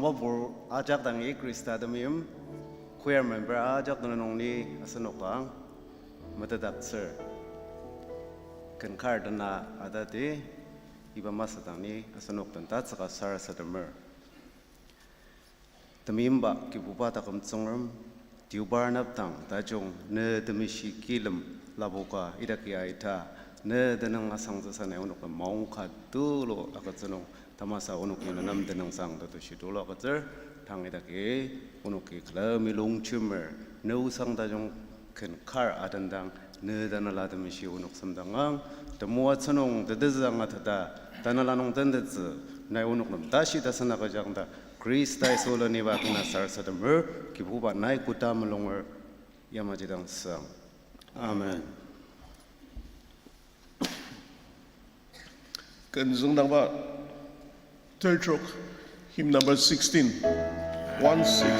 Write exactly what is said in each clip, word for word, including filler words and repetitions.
Mapur ajak dangi Khrista temeim, choir member ajak dena nungni asenok dang metetdaktsür. Ken kar dena atati, iba masü dang ni asenok den tatsüka sarasademer. Temeimba Kibuba taküm Tsüngrem, deobar napdang tajung ne temeshi kilem lapoka idaki aita, ne tenüng asangtsüsa nai onok nem maongka tulu agütsü nung tamasa onok nem nem tenüngsang tetushi tulu agütsür. Tang idaki onoki külemi longjemer, ne osang tajung ken kar adendang, ne Tanela Temeshi onok semdangang, temoatsü nung tetezü angateta, Tanela nung tentettsü, nai onok nem tashi tasen agüjang ta, Khrista Yisu leniba kena sarasademer, Kibuba nai koda mulunger, yamaji dang sang. Amen. Ken züngdangba, third stroke, hymn number sixteen, one six.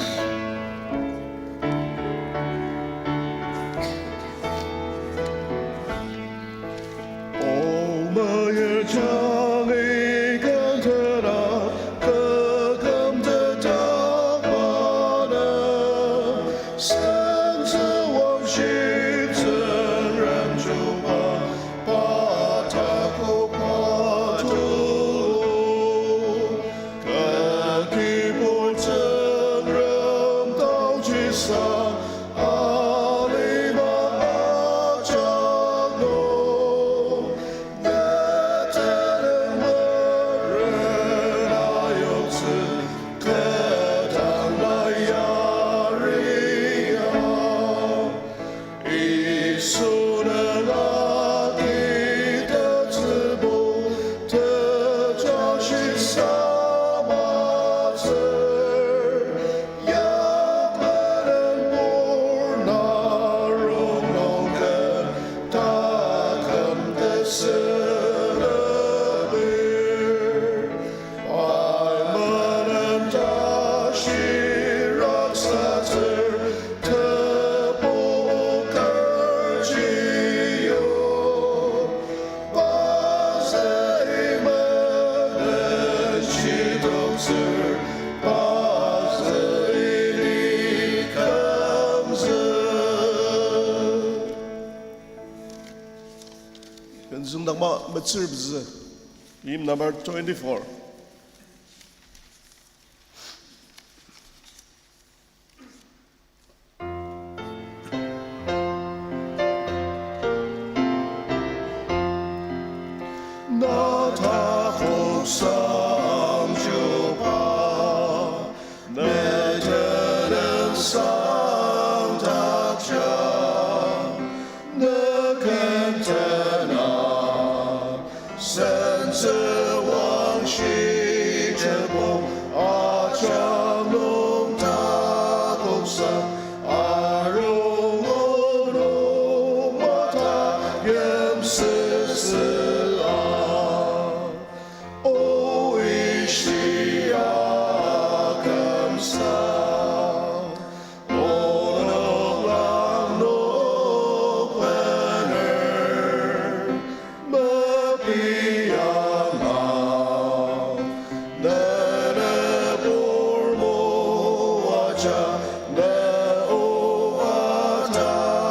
Ong meyir jangi kentena, keküm tetak mana, sentsü wangshi Tsüngrem chuba, pa takok pa tulu. Kü kibur Tsüngrem taochisa, alima ajak nung, ne tenüng meren ayoktsü, kü dang na yaria. Yisu nung agi tetsübu, tejashi samatsür, ya menen pur na rongnung ken taküm tesülepir. Pai menen tashi raksatsür, tebu oker jiyo. Pazü menen shitoktsür, pazü ini kümzü. Ken züngdangba metsür pezü. Hymn number twenty-four. Na takok samjuba, ne tenüng sangdakja, ne ken tena sentsü wangshi jebo, ajak nung takoksa, arung ono mata yimsüsüa. O ishi akümsa, onok lang nok bener, mepi ama, ne ne pur moaja, ne o atalokja,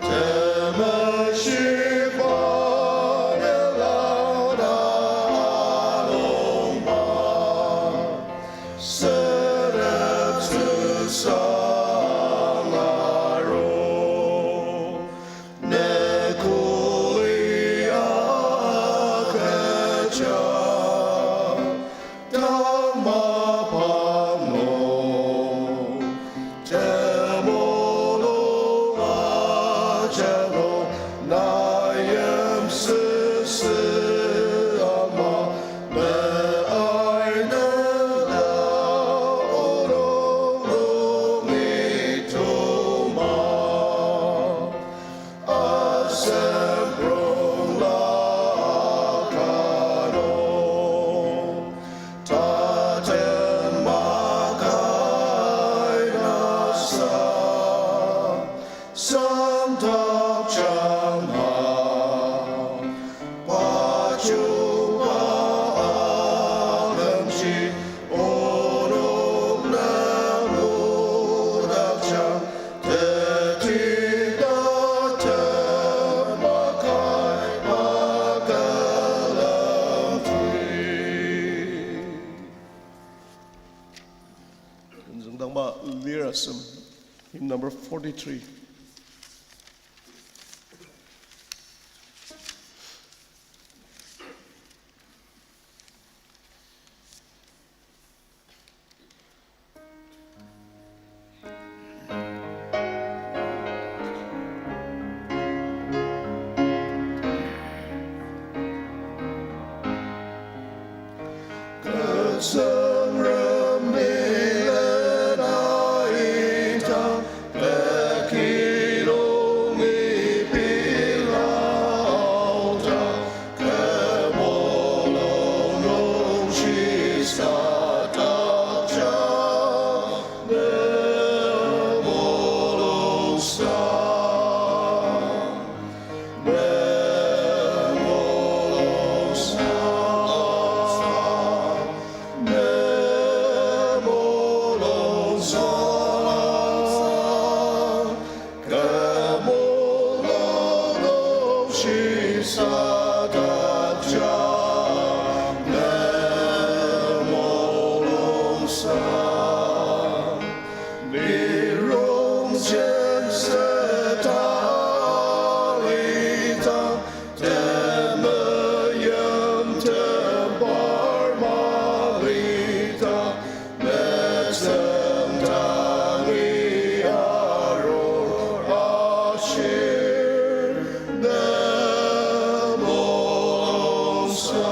Temeshi pa ne lana alongba, senep tsüsa ngaro. Ne kuli agüja, tang mapang nung, temulung ajak nung, na yimsüsü ama, ne aitela onok nung Züngdangba lir asem, hymn number forty-three. Tsüngrem bilen aita, pekilongi pila aota, kü mulung nung shisadakja, ne mulungsa. Lirong jense talidang, temeim tembar malidang, metsüngdangi arur ashir, ne mulungsa.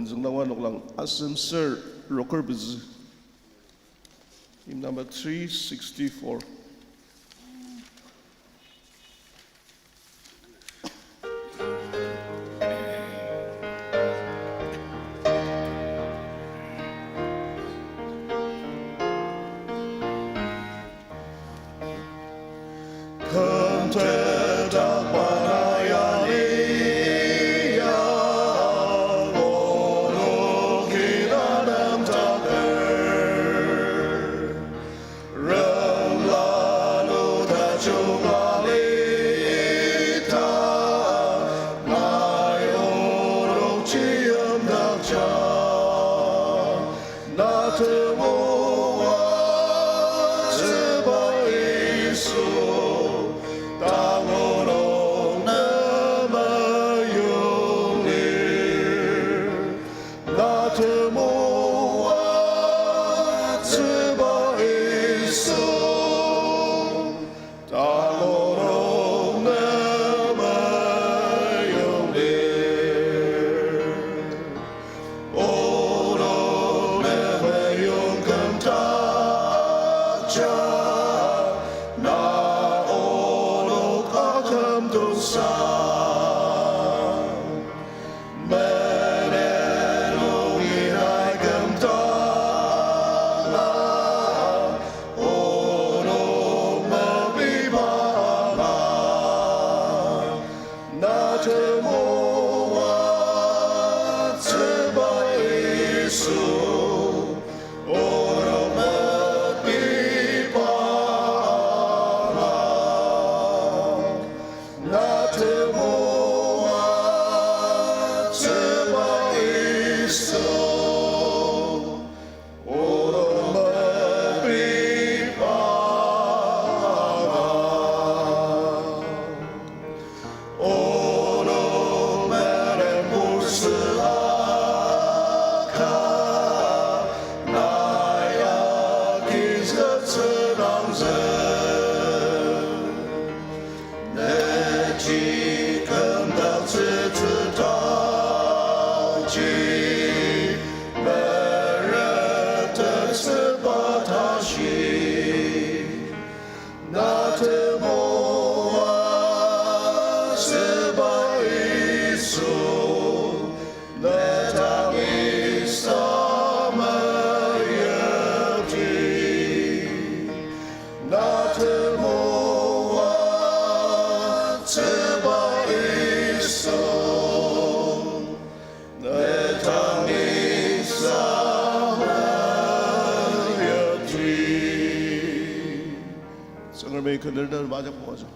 Nzüngdangba noklang asem ser roker pezü. Hymn number three sixty-four. Tsüngremi külen den majak moatsü.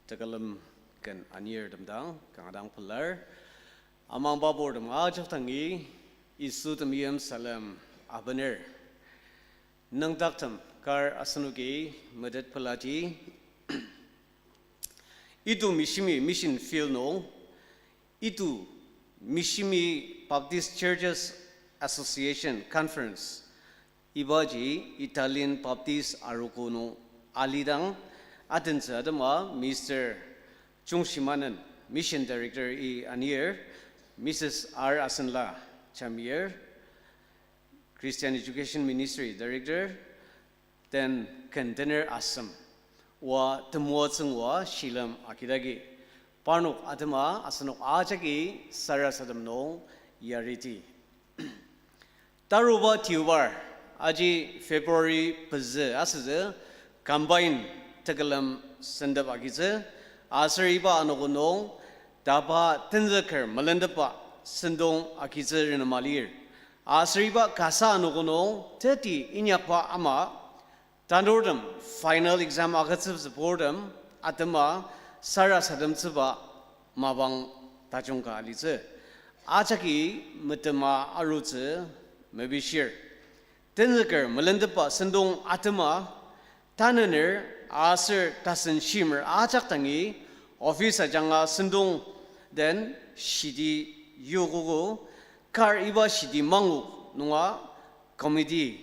Tekülem ken anirtem dang kanga dang pelar. Amangba purtem ajak dangi Yisu temeim salem abener. Nüngdaktem kar asenoki metet pelaji, Itu Mishimi Mission Field nung, Itu Mishimi Baptist Churches Association Conference, ibaji Italian Baptist arogo nung alidang atentsü atema Mister Chungshimanen, Mission Director-i anir, Missus R Asenla Chamir, Christian Education Ministry Director, den ken tener asem, oa temoatsüng oa shilem agidagi, parnok atema asenok ajaki sarasadem nung yariti. Taruba Deobar, aji February pezü asütsü, combine tekülem sentep agitsü, aser iba anogo nung tapa tenzüker melentepa sentong agitsü renema lir. Aser iba kasa anogo nung teti inyakba ama, tanurtem final exam agütsütsüburtem atema sarasademtsüba mapang tajung ka alitsü. Ajaki metema arutsü mepishir. Tenzüker melentepa sentong atema, tanener aser tasen shimer ajak dangi office ajanga sentong den shidi yokogo, kar iba shidi mangok nunga committee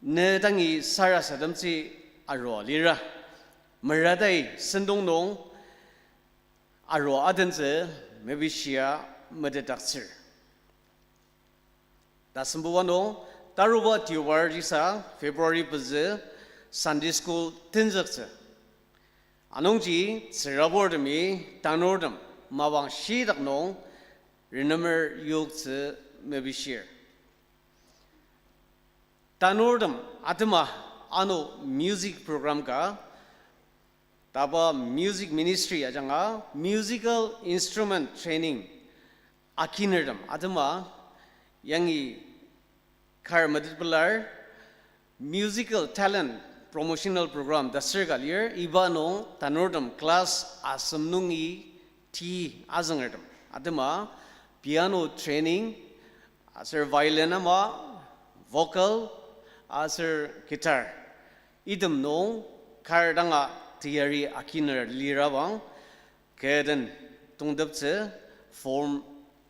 ne dangi sarasademtsü arua lira. Meradai sentong nung arua adentsü mepishia metetdaktsür. Tasembuba nung, taruba Deobar jisa February pezü Sunday School tenzüktsü. Anungji tsüraburtemi tanurtem mapang shitak nung renemer yoktsü mepishir. Tanurtem atema ano music program ka, tapa music ministry ajanga musical instrument training akinertem atema yangi kar metet pelar, musical talent promotional program ta sür ka lir, iba nung tanurtem class asem nungi ti azüngertem atema piano training, aser violin ama, vocal, aser guitar. Item nung kar danga teyari akiner lirabang, kü den tongteptsü, form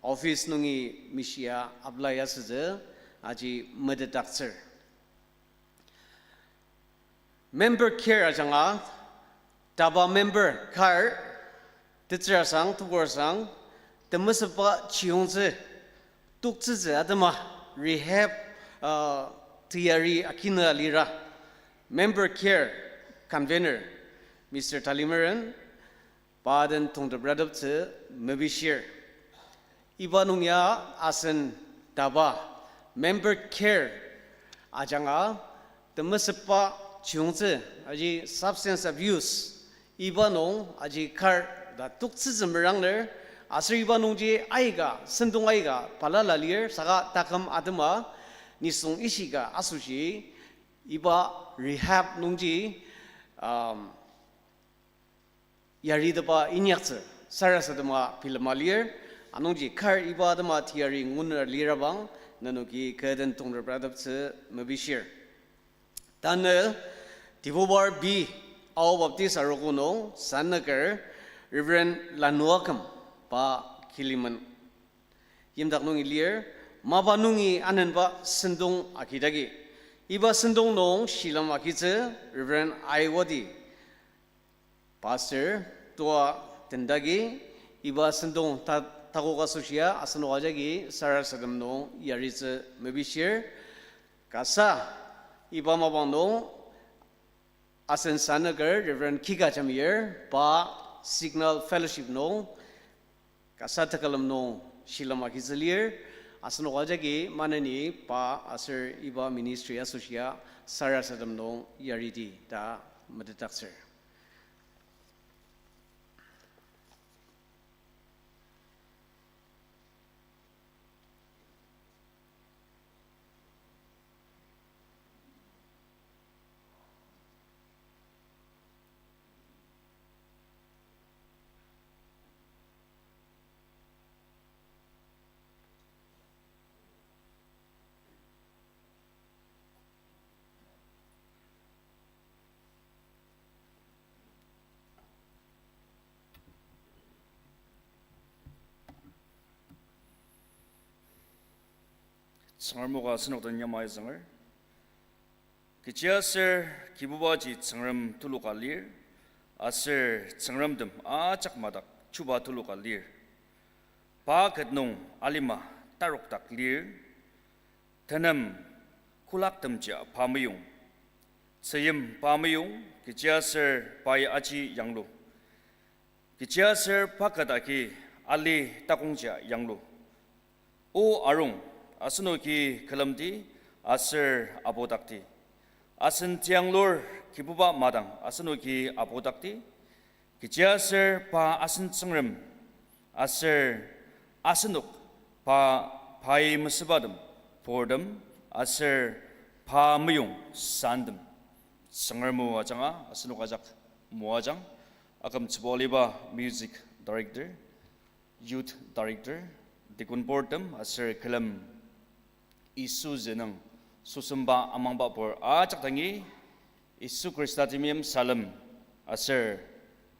office nungi mishia apply asütsü, aji metetdaktsür. Member care ajanga, tapa member kar, tetsürasang, tebursang, temesüba chiyongtsü, toktsütsü atema, rehab, uh, teyari akiner lira, member care convener, Mister Talimeren, pa den tongteprateptsü mepishir. Iba nung ya asen tapa member care ajanga temesüba chiyongtsü aji substance abuse iba nung aji kar ta toktsütsü merangner, aser iba nungji aika, sentong aika balala lir, saka taküm atema, nisung ishika asoshi, iba rehab nungji, um, yaritepa inyaktsü sarasadema bilema lir, anungji kar iba atema teyari nguner lirabang, nenoki kü den tongteprateptsü mepishir. Tanü Dibubor B. Ao Baptist Arogo nung Sanaker Reverend Lanuaküm pa Kilimen yimdak nungi lir, mapa nungi anenba sentong agidagi. Iba sentong nung shilem agitsü Reverend Aiwadi, Pastor, tua tendagi, iba sentong ta-, takok asoshia asenok ajaki sarasadem nung yaritsü mepishir. Kasa, iba mapang nung, asen Sanaker Reverend Kika Jamir, pa Signal Fellowship nung, kasa tekülem nung shilem agitsü lir, asenok ajaki maneni pa aser iba ministry asoshia sarasadem nung yaridi ta metetdaktsür. Tsüngrem o ka asenok den yamai zünger. Kechiaser Kibubaji Tsüngrem tuluka lir, aser tsüngremtem ajak madak chuba tuluka lir. Pa ket nung alima tarokdak lir, tenem kolaktemjia pa meyong, tzüyim pa meyong, kechiaser pai aji yanglu. Kechiaser pa ket agi ali takongjia yanglu. O arung, asenoki külemdi aser apudakdi. Asen tianglur Kibuba madang asenoki apudakdi. Kechiaser pa asen Tsüngrem, aser asenok pa pai mesübatem, purtem, aser pa meyong santem. Tsüngrem o ajanga asenok ajak moajang, akümtsüba aliba music director, youth director, deacon boardtem aser külem Yisu zünung süsemba amangba pur ajak dangi, Yisu Khrista temeim salem aser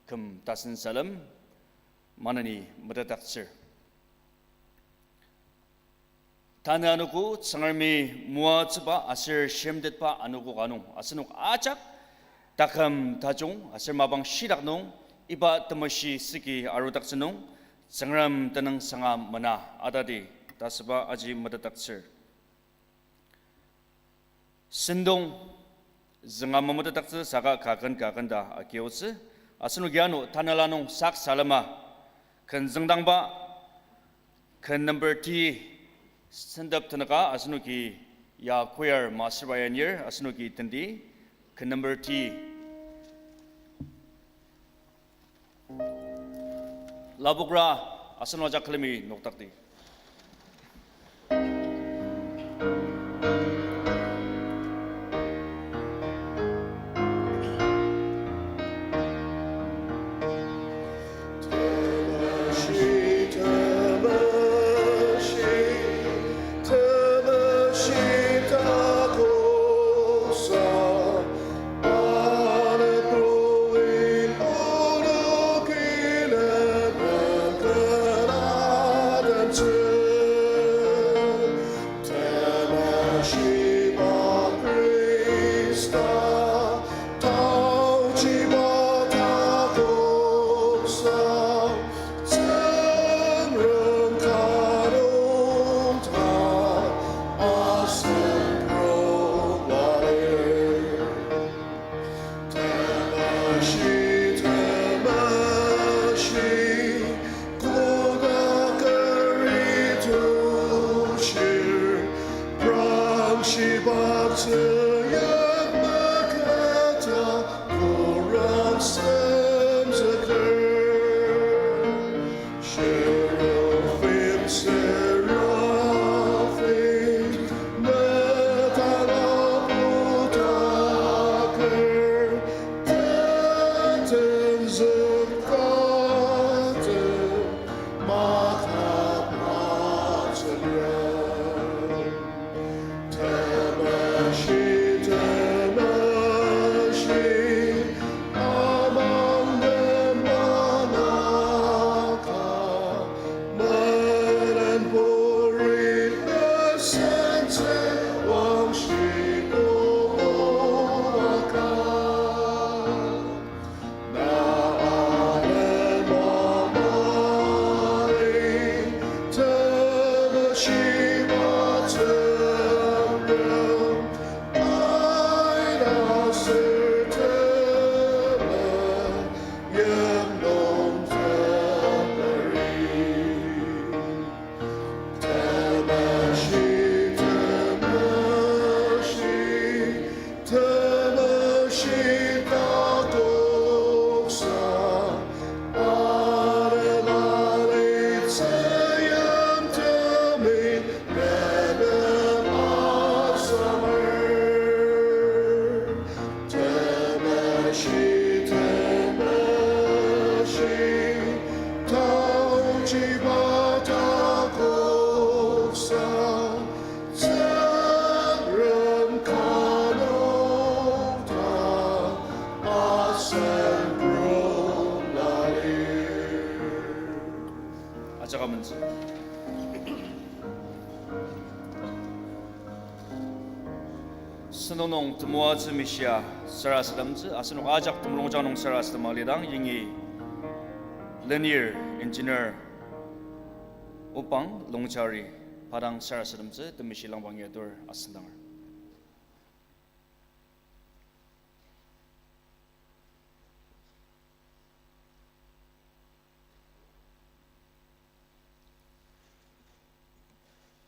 küm tasen salem maneni metetdaktsür. Tanü anogo Tsüngremi moatsüba aser shimtetba anogo ka nung asenok ajak taküm tajung aser mapang shitak nung iba temeshi süki arudaktsü nung Tsüngrem tenüngsanga mena atadi ta asüba aji metetdaktsür. Sentong zünga memetetdaktsü saka kaken kaken ta agiotsü. Asenoki ano tanela nung sak salema, ken züngdangba, ken number T sentep tenüka asenoki ya choir master ba yanir asenoki tendi, ken number T. Lapokra asenok ajak külemi noktakdi. Ajak amentsü. Sentong nung temoatsü mishia sarasademtsü, asenok ajak temulungjang nung sarasadema lidang yangi lenir engineer Opang Longchari pa dang sarasademtsü, temeshi langbangi atur asendanger.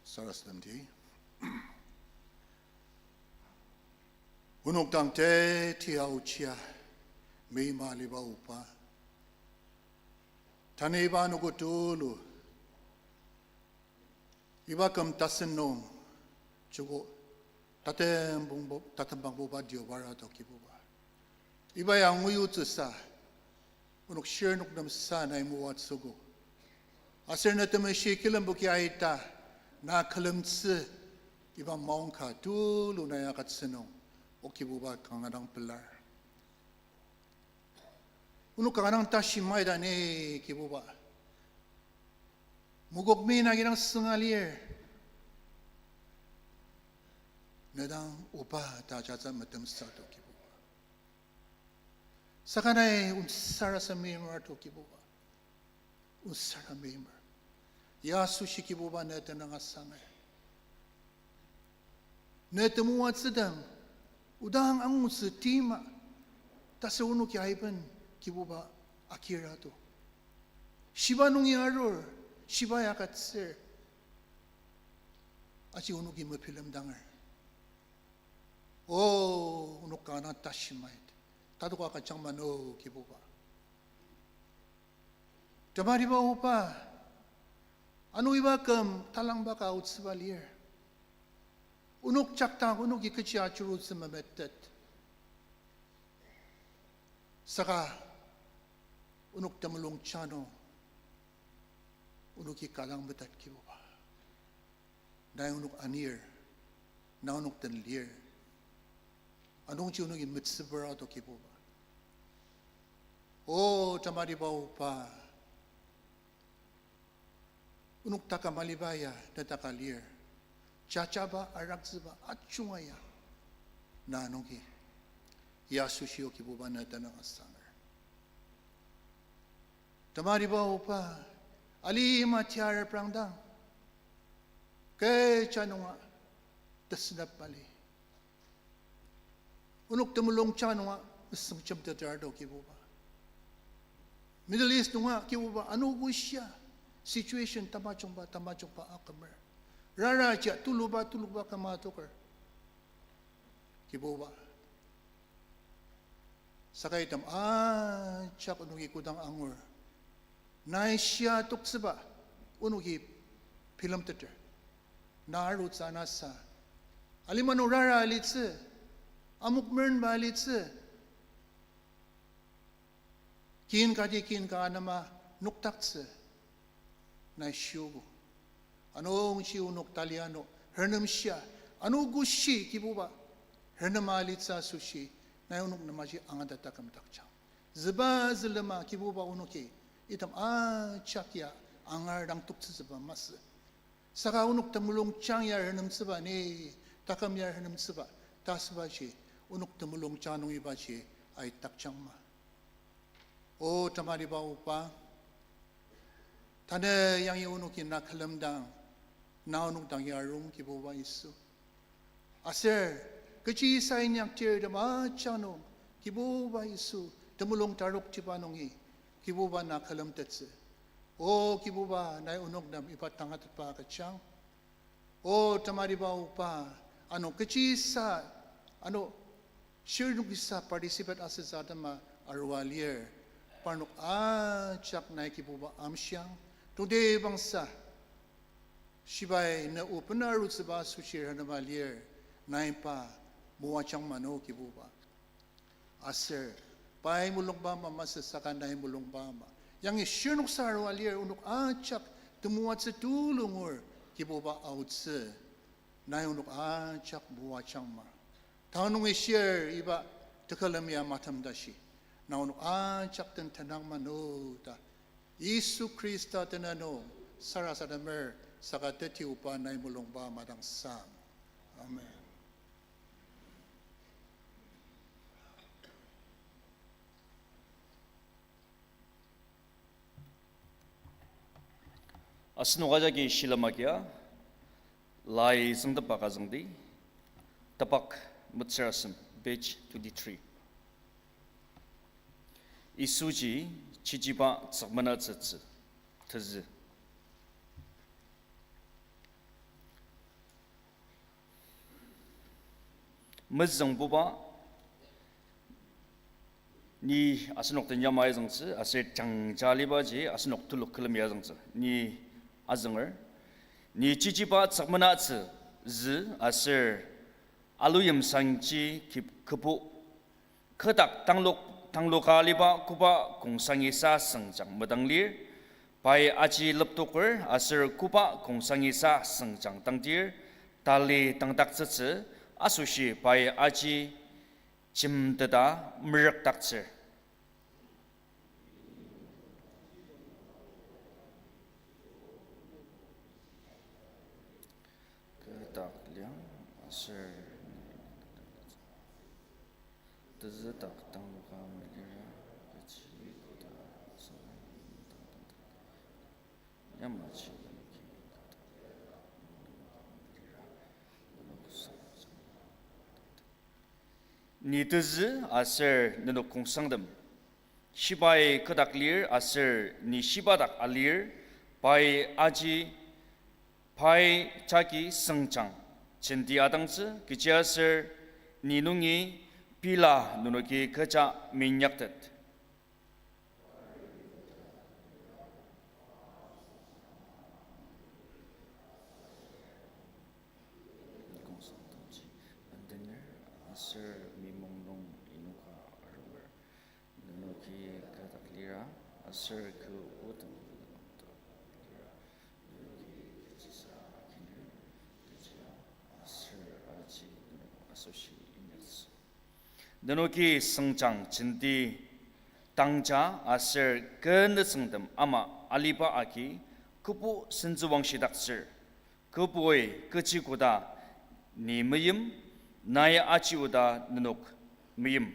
Sarasademdi. Onok dang teti aochia, meima aliba Oba, tanü iba anogo tulu iba küm tasen nung joko tatembangbo-, tatembangbuba deobar ato Kibuba. Iba ya ngutsüsa, onok shirnok nem sa nai moatsüogo. Aser ne temeshi kilemboki aita, na külemtsü iba maongka tulu nai agütsü nung, O Kibuba kanga dang pelar. Onok kanga dang tashi maita ni Kibuba. Mokokmi na kidang sünga lir. Ne dang Oba ta jatsü metemsato Kibuba. Saka nai onsarasa meimer to Kibuba. Onsara meimer. Ya asoshi Kibuba ne tenüng asanger. Ne temoatsüdang, odang angutsü tima, taser onoki aiben Kibuba akirato. Shiba nungi arur, shiba ya agütsür, aji onoki mebilemdanger. O, onok kanga dang tashi mait. Tatoka kajang mano Kibuba. Tematiba Oba, ano iba küm talangba ka aotsüba lir. Onok jakdang onoki kechi ajurutsü memetet. Saka onok temulung jano, onoki kadang metet Kibuba. Nai onok anir, na onok den lir. Anungji onoki metsübura to Kibuba. O, tematiba Oba, onok taka maliba ya ne taka lir. Jajaba araktsüba ajunga ya na nungji. Ya asoshi O Kibuba ne tenüng asanger. Tematiba Oba, alima tia reprangdang, kecha nunga tesünep mali. Onok temulung ja nunga mesüngjemteter to Kibuba. Middle East nunga Kibuba anogo shia situation tamajungba tamajungba akümer. Rara ja tuluba tuluba küma toker. Kibuba, saka item ajak onoki kodang angur, nai shia toktsüba onoki bilemteter. Na arutsü anasa, alima nung rara alitsü, amok merenba alitsü, Kin kati kin ka anema nokdaktsü nai shiogo. Anungji onok tali ano, renemshia, ano koshi Kibuba, renema alitsü asoshi, nai onok nemaji angata taküm dakjang. Züba zülema Kibuba onoki, item ajak ya angar dang toktsütsüba masü. Saka onok temulungjang ya renemtsüba ni, taküm ya renemtsüba, ta sübaji, onok temulungjang nung ibaji aidakjangma. O temariba Oba, tanü yangi onoki na külemdang, na onok dangi arung Kibuba Yisu. Aser, kechisa inyaktir tema ajak nung, Kibuba Yisu, temulung taroktiba nungi, Kibuba na külemtettsü. O Kibuba, nai onok nem iba tangatetba agüjang. O temariba Oba, ano kechisa, ano shirnokisa participate asütsü atema arua lir, parnok ajak nai Kibuba amshiang, tongtibangsa, shibai ne o bena arutsüba asoshi renema lir, nai pa moajangma no Kibuba. Aser, pai mulungba ama masü saka nai mulungba ama. Yangi shirnoksa arua lir onok ajak temoatsü tulu ngur Kibuba aotsü. Nai onok ajak moajangma. Tanü nungi shir iba tekülem ya matem tashi. Na onok ajak den tenangma no ta. Yisu Khrista tenüng nung sarasademer saka teti oba nai mulungba madangsang. Amen. Asenok ajaki shilem agia, lai züngtepba ka züngdi, tapak metsür asem, page twenty-three. Yisuji chichiba tsükmenatsütsü, tezü. Mezüngbuba, ni asenok den yamai azüngtsü, aser jangja alibaji asenok telok külemi azüngtsü, ni azünger. Ni chichiba tsükmenatsü zü aser aluyimsangji kip-, kübu kü dak tanglok, tangloka aliba koba kongsangisa süngjang medang lir, pai aji leptoker aser koba kongsangisa süngjang tangdir, tali tangdaktsütsü, asoshi pai aji jemteta merükdaktsür. Kü dak liang aser tezü dak tangloka melira, kechi koda asüng yamaji Ni tezü aser nenok kongsangtem. Shibai kü dak lir aser ni shiba dak alir, pai aji, pai jagi süngjang jenti atangtsü, kechiaser ni nungi pila nenoki kecha minyaktet. Aser mimong nung inoka arunger. Nenoki kü dak lira, aser kü otem lira. Nenoki kechisa akiner, kechi aser aji nenok asoshi inyaktsü. Nenoki süngjang jenti tangja aser kü nütsüngtem ama aliba agi kübu sentsüwangshidaktsür. Kübui kechi koda ni meim, nai aji oda nenok meim.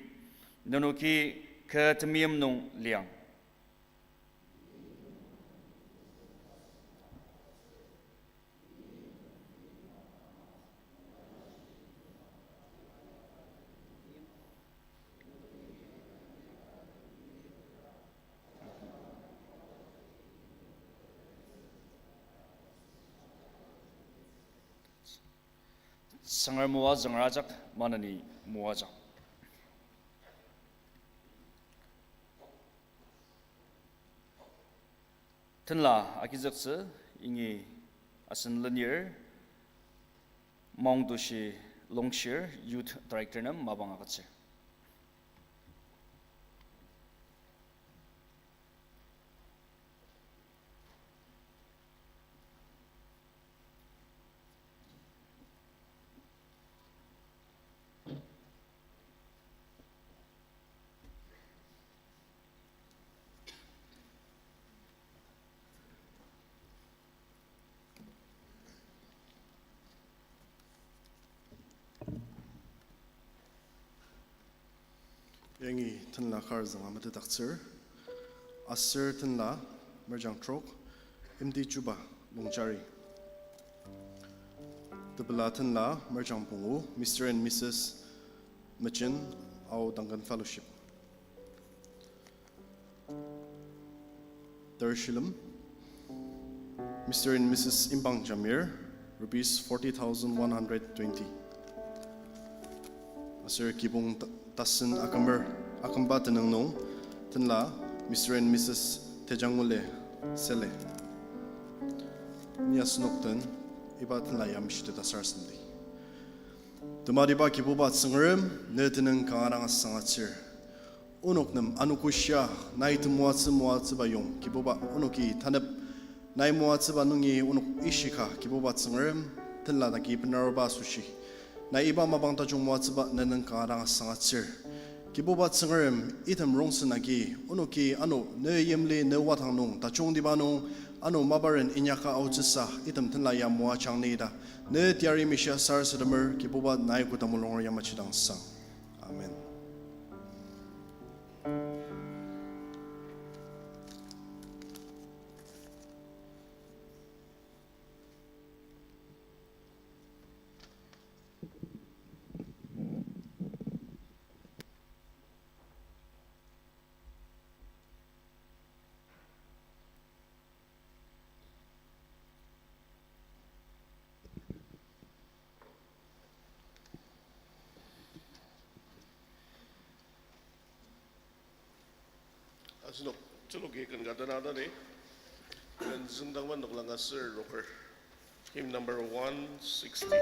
Nenoki kü temeim nung liang. Tsüngrem o azünger ajak maneni moajang. Tenla agizüktsü ingi asen lenir Maungtoshi Longshir, Youth Director nem mapang agütsür. Yangi tenla kar zünga metetdaktsür. Aser tenla merjang trok, Imti Chuba Longchari. Tepela tenla merjang pungu, Mister and Missus Mechen, Ao Duncan Fellowship. Ter shilem, Mister and Missus Imbang Jamir, rupees forty thousand one hundred twenty. Aser kibong ta-, tasen akümer, akümba tenüng nung, tenla Mister and Missus Tejangule Sele. Ni asenok den, iba tenla ya meshiteta sarasademdi. Tematiba Kibuba Tsüngrem, ne tenüng kanga dang asangatsür. Onok nem anogoshia, nai temoatsü moatsüba yong, Kibuba, onoki tanep, nai moatsüba nungi onok ishika, Kibuba Tsüngrem, tenla dagi benaruba asoshi. Nai iba mapang tajung moatsüba ne nüng kanga dang asangatsür. Kibuba Tsüngrem, item rongsen agi, onoki ano ne yimli ne wadang nung, tajungtiba nung, ano maparen inyaka aotsüsa, item tenla ya moajang ni ta, ne teyari mishia sarasademer, Kibuba nai koda mulunger yamaji dang sang. Amen. Asenok, chuluki ken ka dena ta ni, ken züngdangba noklang aser roker. Hymn number one sixty.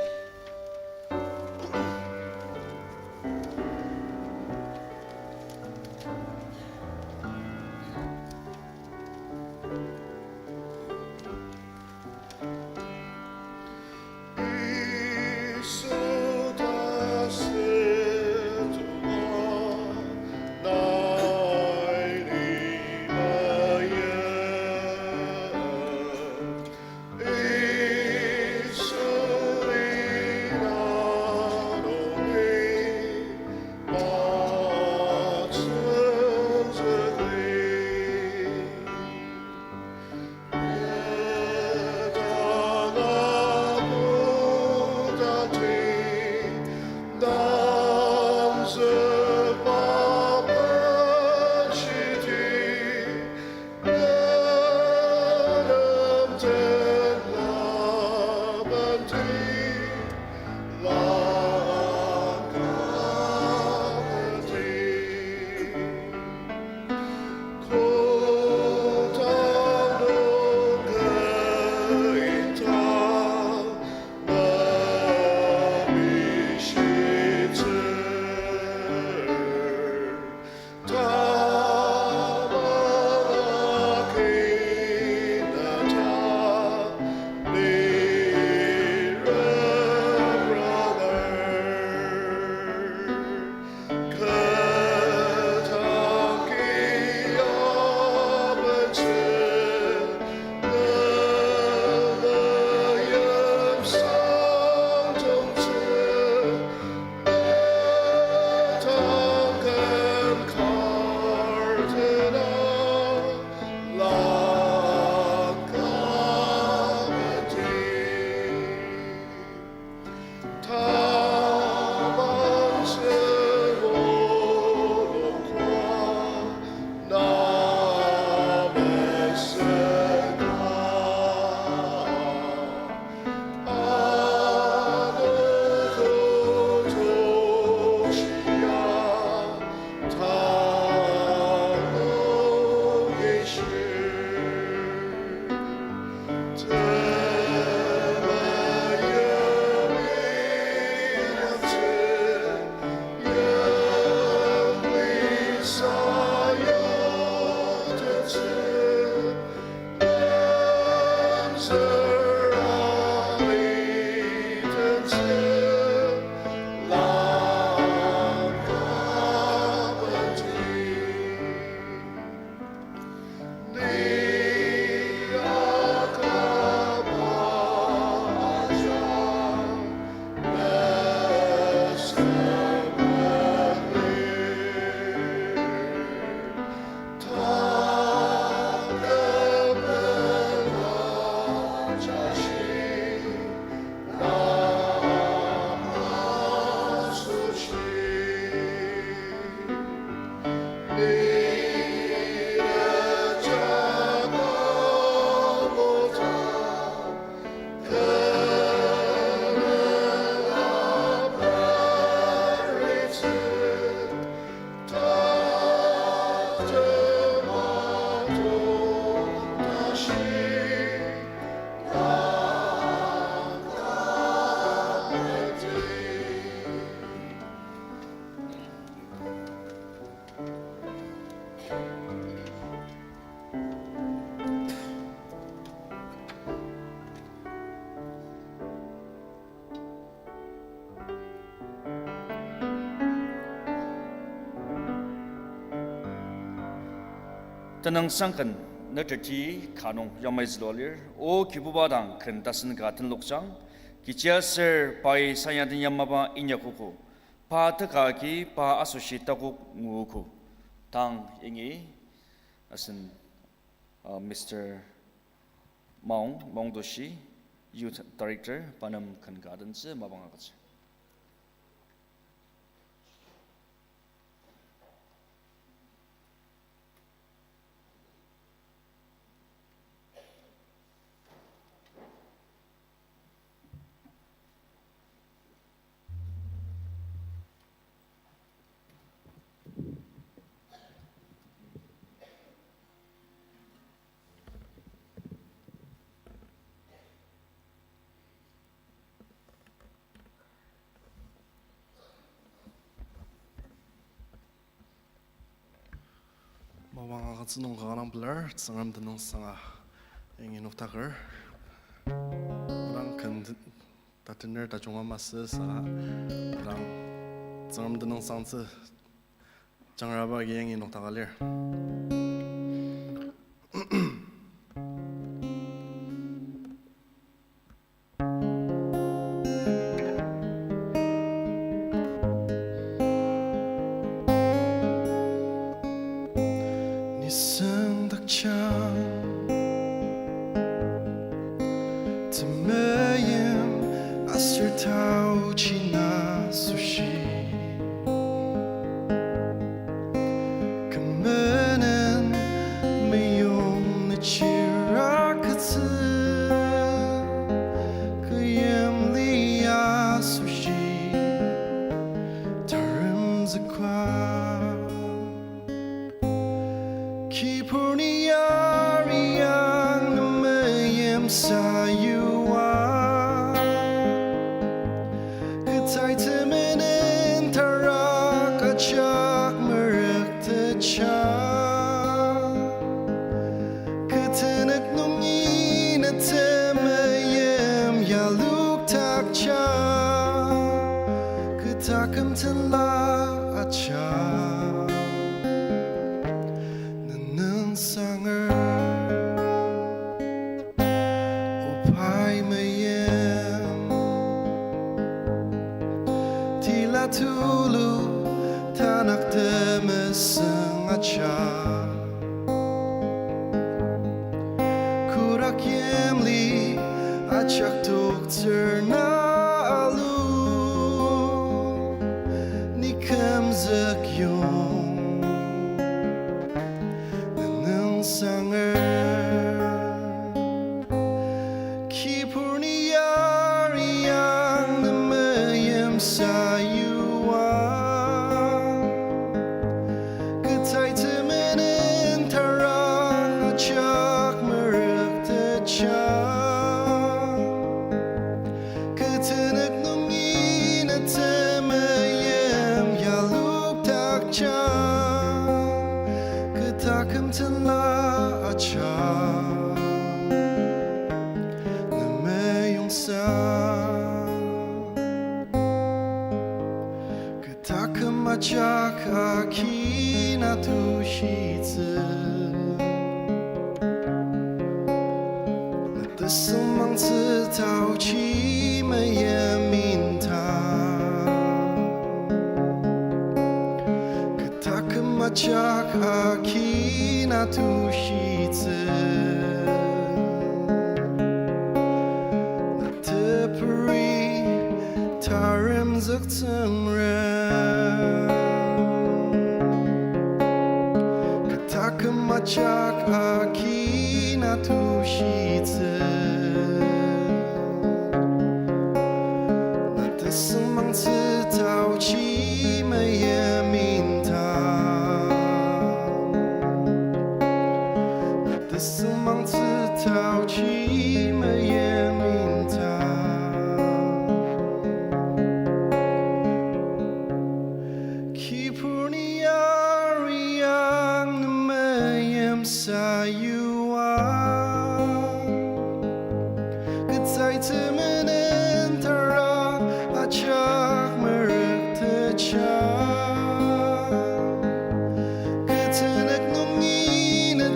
Tenüngsang ken neterti ka nung yamai zülua lir, O Kibuba dang ken tasen ka tenlokjang, kechiaser pai sayaden yamaba inyakogo, pa teka agi pa asoshi takok nguogo. Tang yangi asen, uh, Mister Maung, Maung Doshi, Youth Director, pa nem ken ka adentsü mapang agütsür. Mapang agütsü nung kanga pelar, Tsüngrem tenüngsanga yangi noktaker. Odang ken tatener tajunga masü saka, odang Tsüngrem tenüngsangtsü jangraba agi yangi noktaka lir. Nisung dakjang temeim aser taochi na asoshi, kü menen meyong nechira ketsü kü yimli asoshi taremzükba. Kibur ni yariang ne meim sayua, kü tai temenen tarak ajak merüktettsü. Kü tenük nungi ne temeim yalukdaktsü, kü taküm tenla ajak nenüngsanger. O pai meim, tila tulu tanak temesüng ajak, kotak yimli ajak toktsür na alu, ni kümzük yong nenüngsanger. Kibur ni yariang ne meim sayua, kü tai temenen tarak ajak merüktettsü. Kü tenük nungi ne temeim yalukdaktsü, kü taküm tenla ajak ne meyongsa. Kü taküm ajak agi na tushitsü, na tesüngmangtsü taochi meim inta. Kü taküm ajak agi na tushitsü, na teperi taremzük Tsüngrem. Kü taküm ajak agi na tushitsü, na tesüngmangtsü taochi meim inta. Tesüngmangtsü taochi meim inta. Kibur ni yariang ne meim sayua, kü tai temenen tarak ajak merüktettsü. Kü tenük nungi ne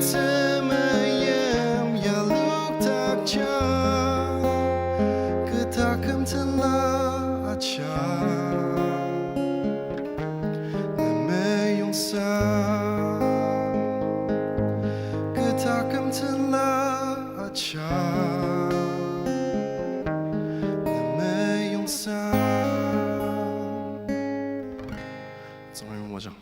Taküm tenla aja, nemeyongsa. Tsüngrem moajang.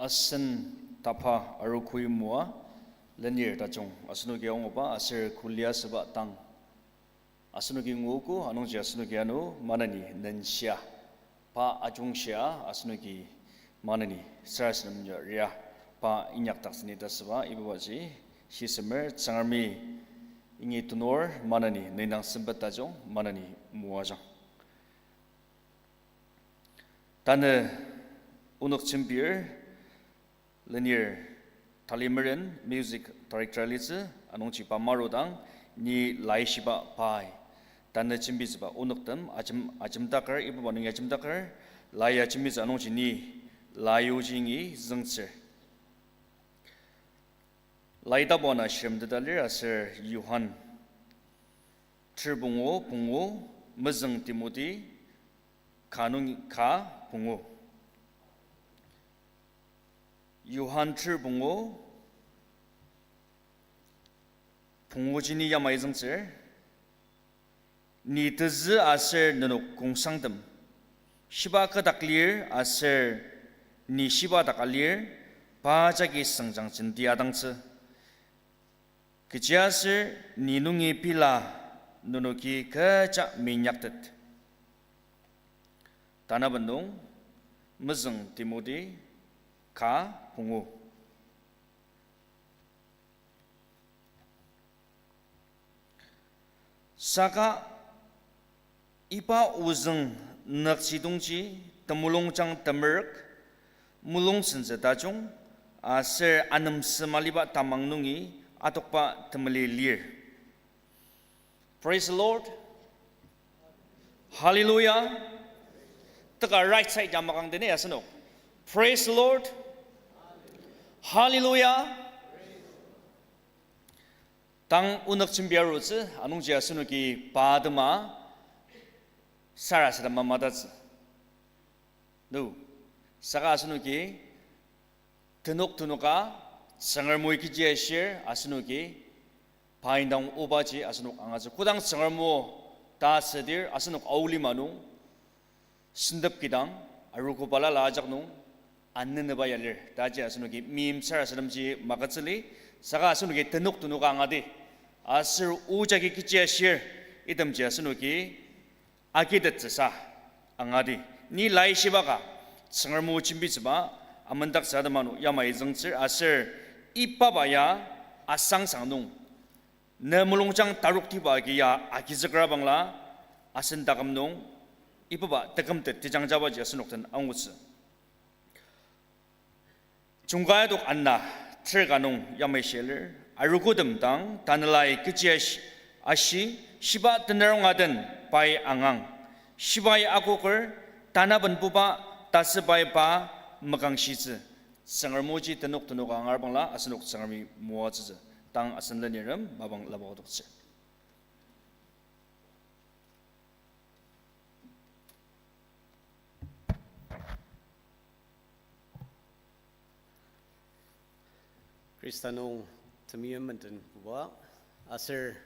Asen tapa arogoi moa lenir tajung asenoki anguba aser kulia süba tang. Asenoki nguogo, anungji asenoki ano maneni nenshia. Pa ajungshia asenoki maneni sarasadem ya ria. Pa inyakdaktsüni ta süba ibaji shisemer Tsüngremi ingi tenor maneni nendang sempet tajung maneni moajang. Tanü onok jembir lenir Talimeren music director alitsü, anungji pa marudang ni laishiba pai. Tanü jembitsüba onoktem ajem, ajemdaker, ibuba nungi ajemdaker, lai ajembitsü anungji ni laioji ingi züngtsür. Lai tapu ana shirem teta lir aser Johan ter pungu, pungu, mezüng Timoti, ka nung ka pungu. Johan ter pungu, punguji ni yamai züngtsür. Ni tezü aser nenok kongsangtem, shiba kü dak lir aser ni shiba dak alir, pa jagi süngjang jenti adangtsü. Kechiaser ni nungi pila nenoki kecha minyaktet. Tanaben nung, mezüng Timoti, ka pungu. Saka iba ozüng nükjidongji temulungjang temerük, mulung sentsü tajung, aser anemsem aliba tamang nungi atokba temeli lir. Praise the Lord. Hallelujah. Teka right side ya makang dene asenok. Praise the Lord. Hallelujah. Tang onok jembia arutsü, anungji asenoki pa atema sarasadema matatsü. No, saka asenoki tenok tenoka Tsüngrem o kechi ashir asenoki pa indang obaji asenok angatsü. Kodang Tsüngrem o ta asüdir asenok aolima nung sentep kidang, arogo balala ajak nung, aneneba ya lir. Taji asenoki meim sarasademji magütsüli, saka asenoki tenok tenoka angadi. Aser o jagi kechi ashir, itemji asenoki agitettsüsa angadi. Ni laishiba ka, Tsüngrem o jembitsüba, amendaktsü atema nung yamai züngtsür, aser ibaba ya asangsang nung ne mulungjang taroktiba agi ya agizükrabangla, asen taküm nung ibaba tekümtet tejangjabaji asenok den angutsü. Jungkai adok ana, ter ka nung yamai shia lir, arogotem dang, tanelai kechi ashi, ashi, shiba tenerong aden pai angang, shibai akoker, tanabenbuba, tasübai pa mekangshitsü, Tsüngrem oji tenok tenoka angarbangla, asenok Tsüngremi moatsütsü, tang asen lenirem mapang lapokdoktsü. Khrista nung temeim menden oba, aser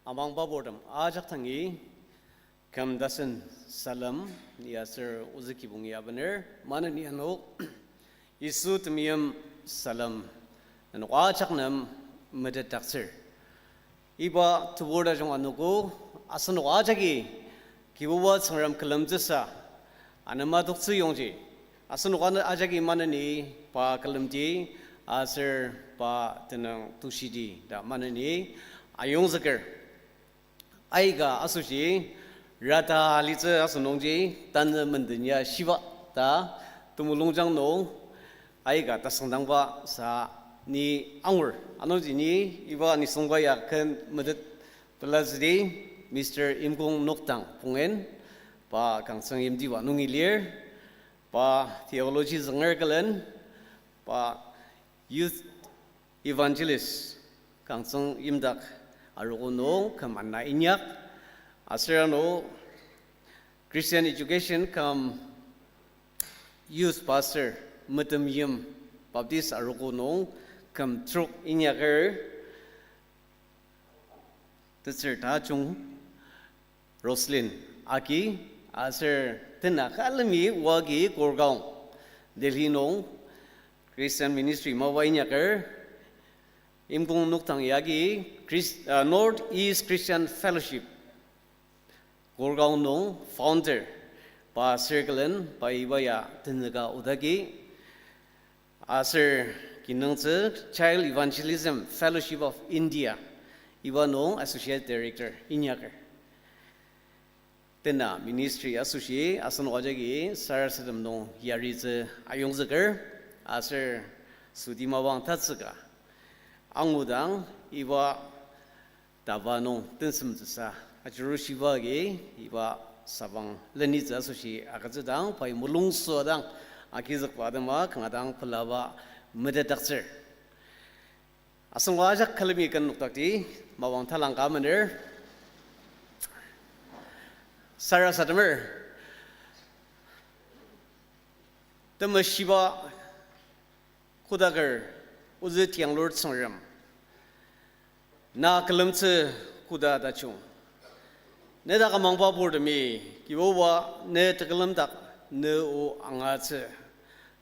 amangba purtem ajak dangi, küm tasen salem, ni aser ozü kibongi abener, maneni ano, Yisu temeim salem, nenok ajak nem metetdaktsür. Iba tebur tajung anogo, asenok ajaki, Kibuba Tsüngrem külemtsüsa, anema toktsü yongji, asenok ana-, ajaki maneni pa külemdi, aser pa tenüng tushidi ta maneni ayongzüker. Aika asoshi, rata alitsü asünungji, tanü menden ya shiba ta, temulungjang nung, aika tasüngdangba sa ni angur. Anungji ni iba nisungba ya ken metet pelatsüdi, Mister Imkong Nokdang Pungen, pa Kangtsüng yimtiba nungi lir. Pa theology zünger külen, pa youth evangelist, kangtsüng yimdak arogo nung küm ana inyak, aser ano Christian education küm youth pastor, Metem Yim Baptist arogo nung küm trok inyaker, tetsür tajung Roslyn Aki, aser tena külemi oagi Gurgaon, Delhi nung Christian ministry mapa inyaker, Imkong nokdang yagi Chris-, uh, North East Christian Fellowship, Gurgaon nung founder, pa circle-en, pa iba ya tenzüka odagi, aser kinungtsü Child Evangelism Fellowship of India, iba nung associate director inyaker. Tena ministry asoshi asenok ajaki sarasadem nung yaritsü ayongzüker, aser südi mapang tatsüka angudang iba taba nung tensemtsüsa ajurushiba agi iba sabang lenitsü asoshi agütsüdang pai mulungsüdang agizükba atema kanga dang pelaba metetdaktsür. Asenok ajak külemi ken nokdakti, mapang talang ka mener. Sarasademer. Temeshiba kodaker ozü tianglur Tsüngrem. Na külemtsü koda tajung. Ne dak amangba purtemi, Kibuba ne tekülemdak ne o angatsü.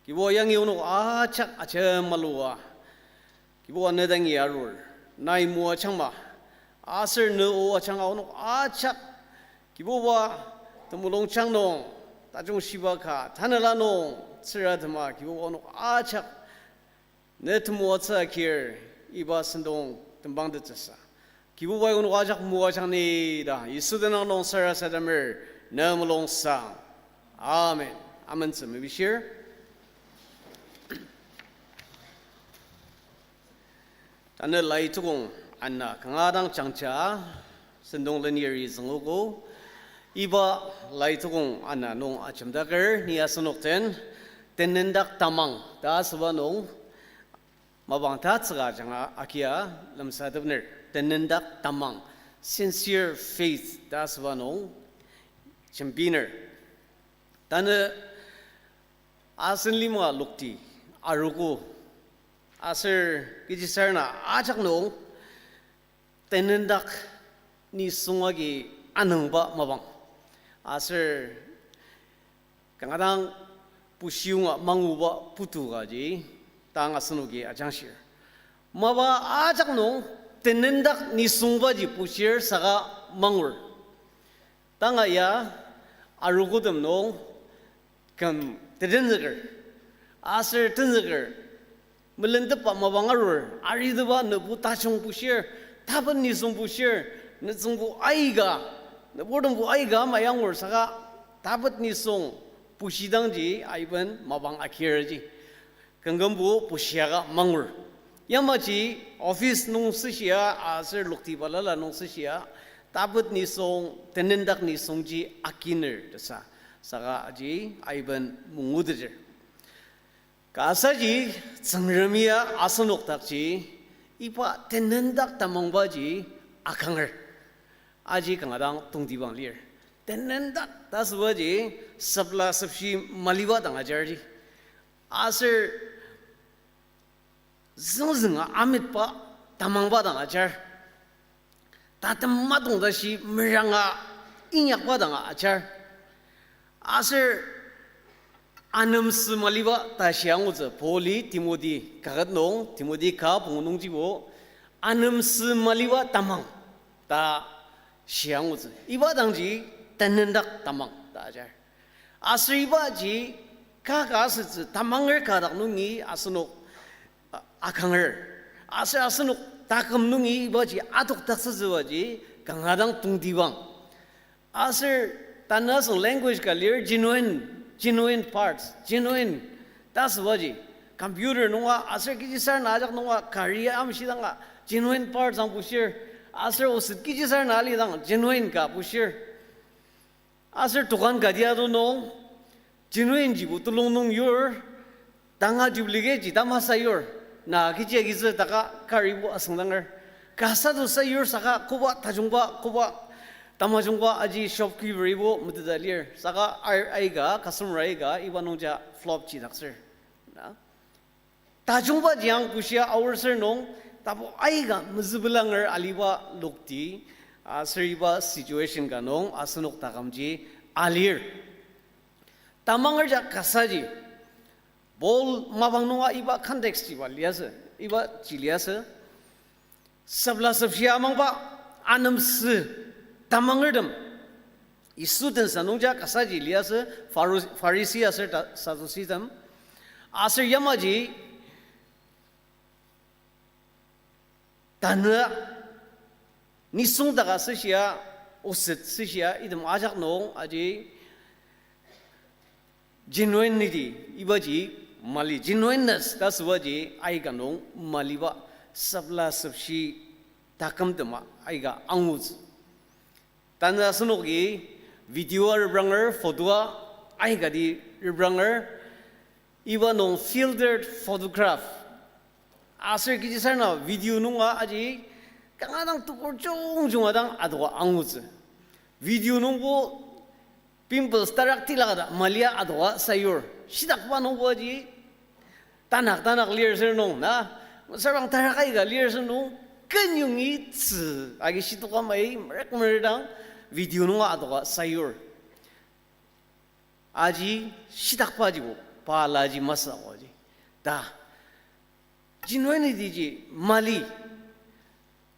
Kibu yangi onok ajak ajemalua. Kibuba ne dangi arur, nai moajangma, aser ne o ajanga onok ajak, Kibuba temulungjang nung, tajung shiba ka, tanela nung, tsüratema, Kibuba onok ajak, ne temoatsü akir, iba sentong tembangtettsüsa. Kibubai onok ajak moajang ni ta, Yisu tenüng nung sarasademer, ne mulungsang. Amen. Amentsü mepishir. Tanü lai tukong ana kanga dang jangja, sentong leniri züngogo, iba lai tukong ana nung ajemdaker ni asenok den, tenendak tamang ta asüba nung, mapang tatsüka ajanga agia lemsatepner, tenendak tamang, sincere faith ta asüba nung, jembiner. Tanü asen lima lokti, arogo, aser kechisarena ajak nung, tenendak nisung agi anüngba mapang. Aser kanga dang pushiyonga manguba putu kaji tang asenoki ajangshir. Mapa ajak nung tenendak nisungbaji pushir saka mangur. Tanga ya arogotem nung küm tetenzüker, aser tenzüker, melentepba mapang arur, ariteba nübu tajung pushir, tapet nisung pushir, nütsüngbo aika, nüburtembo aika ama yangur saka, tapet nisung pushidangji aiben mapang akirji. Kümkümbo pushiaka mangur. Yamaji office nung süshia, aser lokti balala nung süshia, tapet nisung, tenendak nisungji akiner tesa. Saka aji aiben mungudeder. Ka asaji Tsüngrem ya asenok dakji iba tenendak tamangbaji akanger. Aji kanga dang tongtibang lir. Tenendak ta asübaji sepla sepshi maliba dang ajarji. Aser züngzünga amitba tamangba dang ajar. Tatem matong tashi meranga inyakba dang ajar. Aser anemsü maliba ta shia angutsü Pauli Timothy kaket nung, Timothy ka pungu nungjibo, anemsü maliba tamang ta shia angutsü. Iba dangji tenendak tamang ta ajar. Aser ibaji kaka asütsü tamanger kadak nungi asenok, a-, akanger. Aser asenok taküm nungi ibaji adokdaktsütsübaji kanga dang tongtibang. Aser tanü asüng language ka lir genuine, genuine parts, genuine ta asübaji. Computer nunga, aser kechisarena ajak nunga, kari amshidanga, genuine parts ang pushir. Aser oset kechisarena alidang, genuine ka pushir. Aser tokan kati atu nung, Genuine jibo tulung nung yur, tanga duplicate ji tamasa yur. Na kechi agitsü taka karibo asüngdanger. Kasa to sayur saka koba tajungba, koba tamajungba aji shopkeeper ibo meteta lir. Saka ar aika, customer aika, iba nungja flop ji daktsür. Na. Tajungba jiang kushia aor ser nung, tapu aika mezübelanger aliba lokti, aser iba situation ka nung asenok takümji alir. Tamanger ja kasaji, Paul mapang nunga iba context jiba liasü, iba ji liasü. Sepla sepshia amangba anemsü tamangertem. Yisu tensa nungja kasaji liasü Pharu-, Pharisee aser ta-, Sadduceetem. Aser yamaji tanü nisung taka süshia, oset süshia, item ajak nung aji genuinity, ibaji mali, genuineness ta sübaji aika nung maliba sepla sepshi takümtema aika angutsü. Tanü asenoki video-a repranger, photo-a aikati repranger, iba nung filtered photograph. Aser kechisarena video nunga aji kanga dang tukur jungjunga dang adoka angutsü. Video nungbo pimples tarak tilaka ta malia adoka sayur. Shitakba nungbo aji tanak tanak lir ser nung na, mesüra bang tarak aika lir ser nung, kenyongi tzü agi shitoka mai merek merek dang video nunga adoka sayur. Aji shitakba jibo, pa laji masü aji. Ta, genuinity ji mali,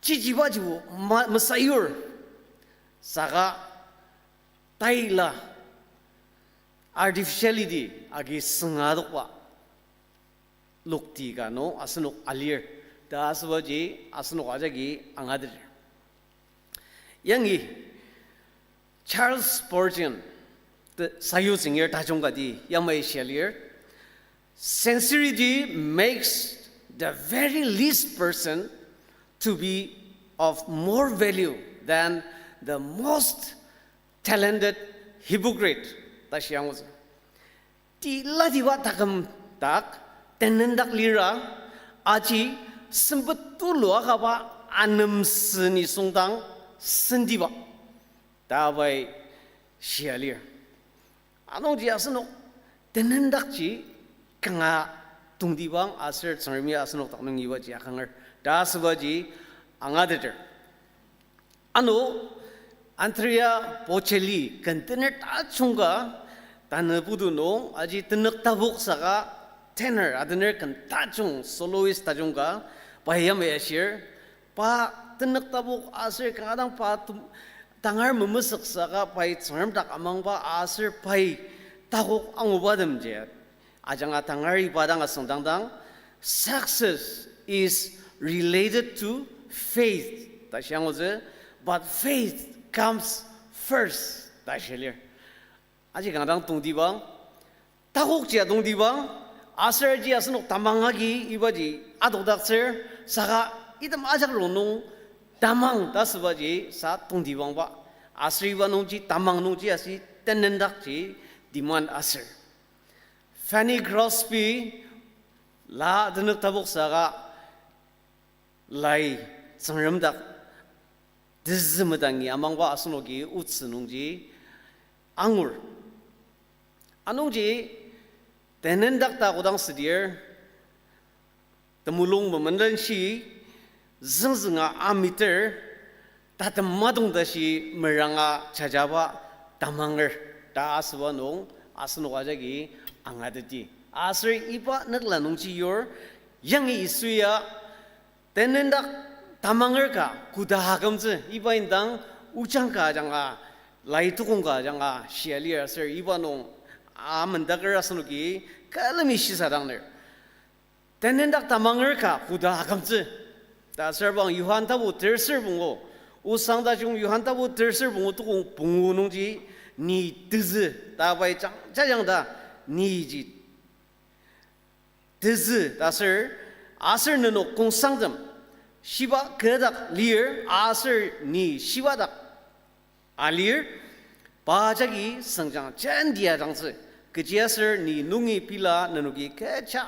chichiba jibo ma-, mesayur. Saka taila artificiality agi sünga adokba lokti ka nung asenok alir. Ta asübaji asenok ajaki angateter. Yangi Charles Spurgeon, the sayutsüngir tajung kati yamai shia lir, Sincerity makes the very least person to be of more value than the most talented hypocrite, ta shia angutsü. Tilatiba taküm dak, tenendak lira, aji sempet tulu akaba anemsü nisungdang sendiba. Ta pai shia lir. Anungji asenok tenendakji kanga tongtibang aser Tsüngremi asenok dak nung ibaji akanger. Ta asübaji angateter. Ano Andrea Bocelli ken tener tajung ka tanü putu nung aji tenük tapok saka tenor atener ken tajung soloist tajung ka pai yamai ashir. Pa tenük tapok aser kanga dang pa tem-, tangar memesük saka pai Tsüngrem dak amangba aser pai takok angubatemji ajanga tangar iba dang asüngdangdang, success is related to faith ta shia angutsü, but faith comes first ta shia lir. Aji kanga dang tongtibang, takokji tongtibang, aser ji asenok tamang agi ibaji adokdaktsür, saka item ajak rongnung tamang ta sübaji sa tongtibangba, aser iba nungji tamang nungji aser tenendakji demand aser. Fanny Crosby la tenük tapok saka lai Tsüngrem dak tezü medangi amangba asenoki otsü nungji angur. Anungji tenendak ta kodang südir, temulung memendenshi, züngzünga amiter, tatem madong tashi meranga jajaba tamanger ta asüba nung asenok ajaki angateti. Aser iba nükla nungji yur, yangi Yisuya tenendak tamanger ka koda akümtsü, iba indang ojang ka ajanga, lai tukong ka ajanga shia lir aser iba nung amendaker asenoki külemi shisadangner. Tenendak tamanger ka koda akümtsü ta asürbang Johan tapu terser pungu, osang tajung Johan tapu terser pungu tukong pungu nungji, ni tezü ta pai jang, jajang ta, niji tezü ta aser, aser nenok kongsangtem shiba kü dak lir, aser ni shiba dak alir, pa jagi sengjang jenti ajangtsü, Kechiaser ni nungi pila nenoki kecha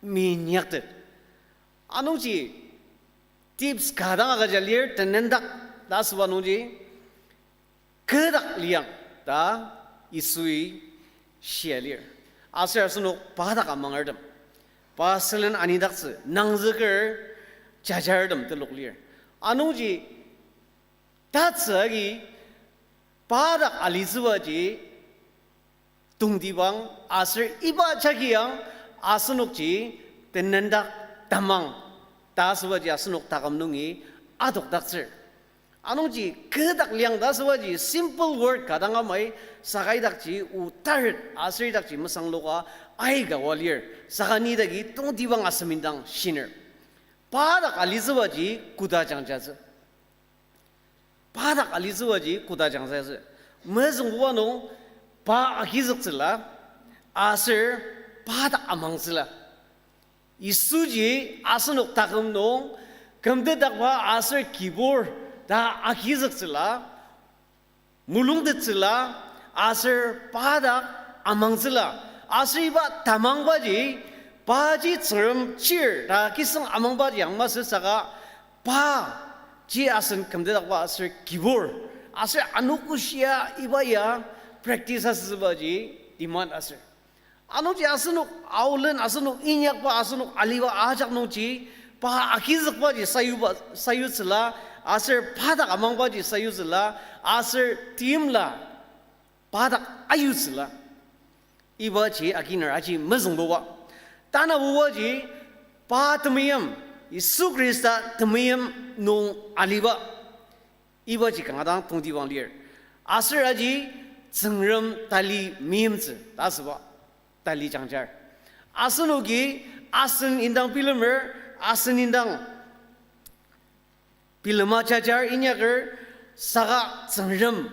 minyaktet. Anungji tips ka dang agüja lir, tenendak ta asüba nungji, kü dak liang ta Yisui shia lir. Aser asenok pa dak amangertem, pa sülen anidaktsü, nangzüker jajartem telok lir. Anungji tatsü agi pa dak alitsübaji tongtibang aser iba jagiang asenokji tenendak tamang ta asübaji asenok taküm nungi adokdaktsür. Anungji kü dak liang ta asübaji simple word ka dang amai, saka idakji o taret aser idakji mesangloka aika oa lir, saka ni idaki tongtibang asem indang shiner. Pa dak alitsübaji koda jangjatsü. Pa dak alitsübaji koda jangjatsü. Mezüngbuba nung pa agizüktsüla, aser pa dak amangtsüla. Yisuji asenok taküm nung kümtedakba aser kibur ta agizüktsüla, mulungtettsüla, aser pa dak amangtsüla. Aser iba tamangbaji, paji Tsüngrem chir ta kisüng amangbaji ang masü saka, pa ji asen kümtedakba aser kibur, aser anogoshia iba ya practice asübaji demand asür. Anungji asenok aolen, asenok inyakba, asenok aliba ajak nungji, pa agizükbaji sayuba, sayutsüla, aser pa dak amangbaji sayutsüla, aser timla pa dak ayutsüla. Ibaji aginer aji mezüngbuba. Tanabubaji pa temeim, Yisu Khrista temeim nung aliba. Ibaji kanga dang tongtibang lir. Aser aji Tsüngrem tali meimtsü ta asüba tali jangjar. Asenoki asen indang bilemer, asen indang bilema jajar inyaker, saka Tsüngrem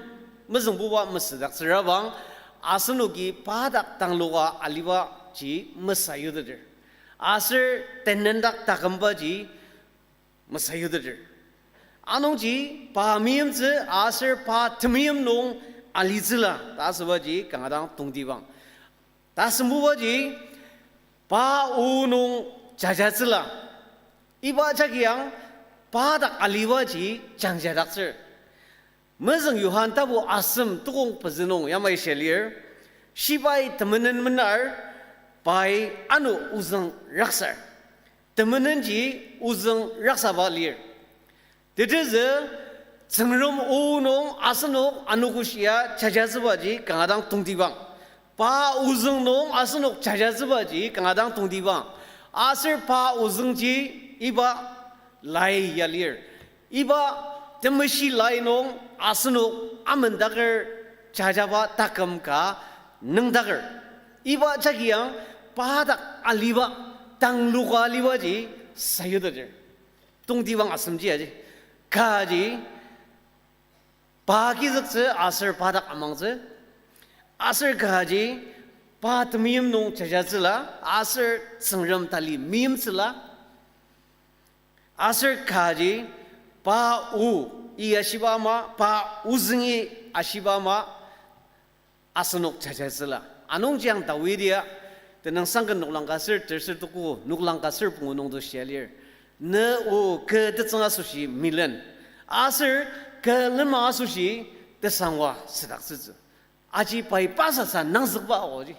mezüngbuba mesüdaktsürabang, asenoki pa dak tangloka alibaji mesayuteter. Aser tenendak takümbaji mesayuteter. Anungji pa meimtsü aser pa temeim nung alitsüla ta asübaji kanga dang tongtibang. Tasembubaji pa o nung jajatsüla. Iba jagiang pa dak alibaji jangjadaktsür. Mezüng Johan tapu asem tukong pezü nung yamai shia lir, shibai temenen menar, pai ano ozüng raksar. Temenenji ozüng raksaba lir. Tetezü, Tsüngrem o nung asenok anogoshia jajatsübaji kanga dang tongtibang. Pa ozüng nung asenok jajatsübaji kanga dang tongtibang. Aser pa ozüngji iba lai ya lir. Iba temeshi lai nung asenok amendaker jajaba taküm ka nüngdaker. Iba jagiang pa dak aliba, tangloka alibaji sayuteter. Tongtibang asemji aji. Kaji pa agizüktsü aser pa dak amangtsü. Aser kaji pa temeim nung jajatsüla, aser Tsüngrem tali meimtsüla. Aser kaji pa o, i ashiba ama, pa ozüngi ashiba ama, asenok jajatsüla. Anungji ang Dawidi ya, tenüngsang ken noklang ka ser, terser tuku, noklang ka ser pungu nung to shia lir. Ne o kü tetsüng asoshi milen, aser kü lema asoshi tesangwa südaktsütsü. Aji pai pasasa nangzükba oji.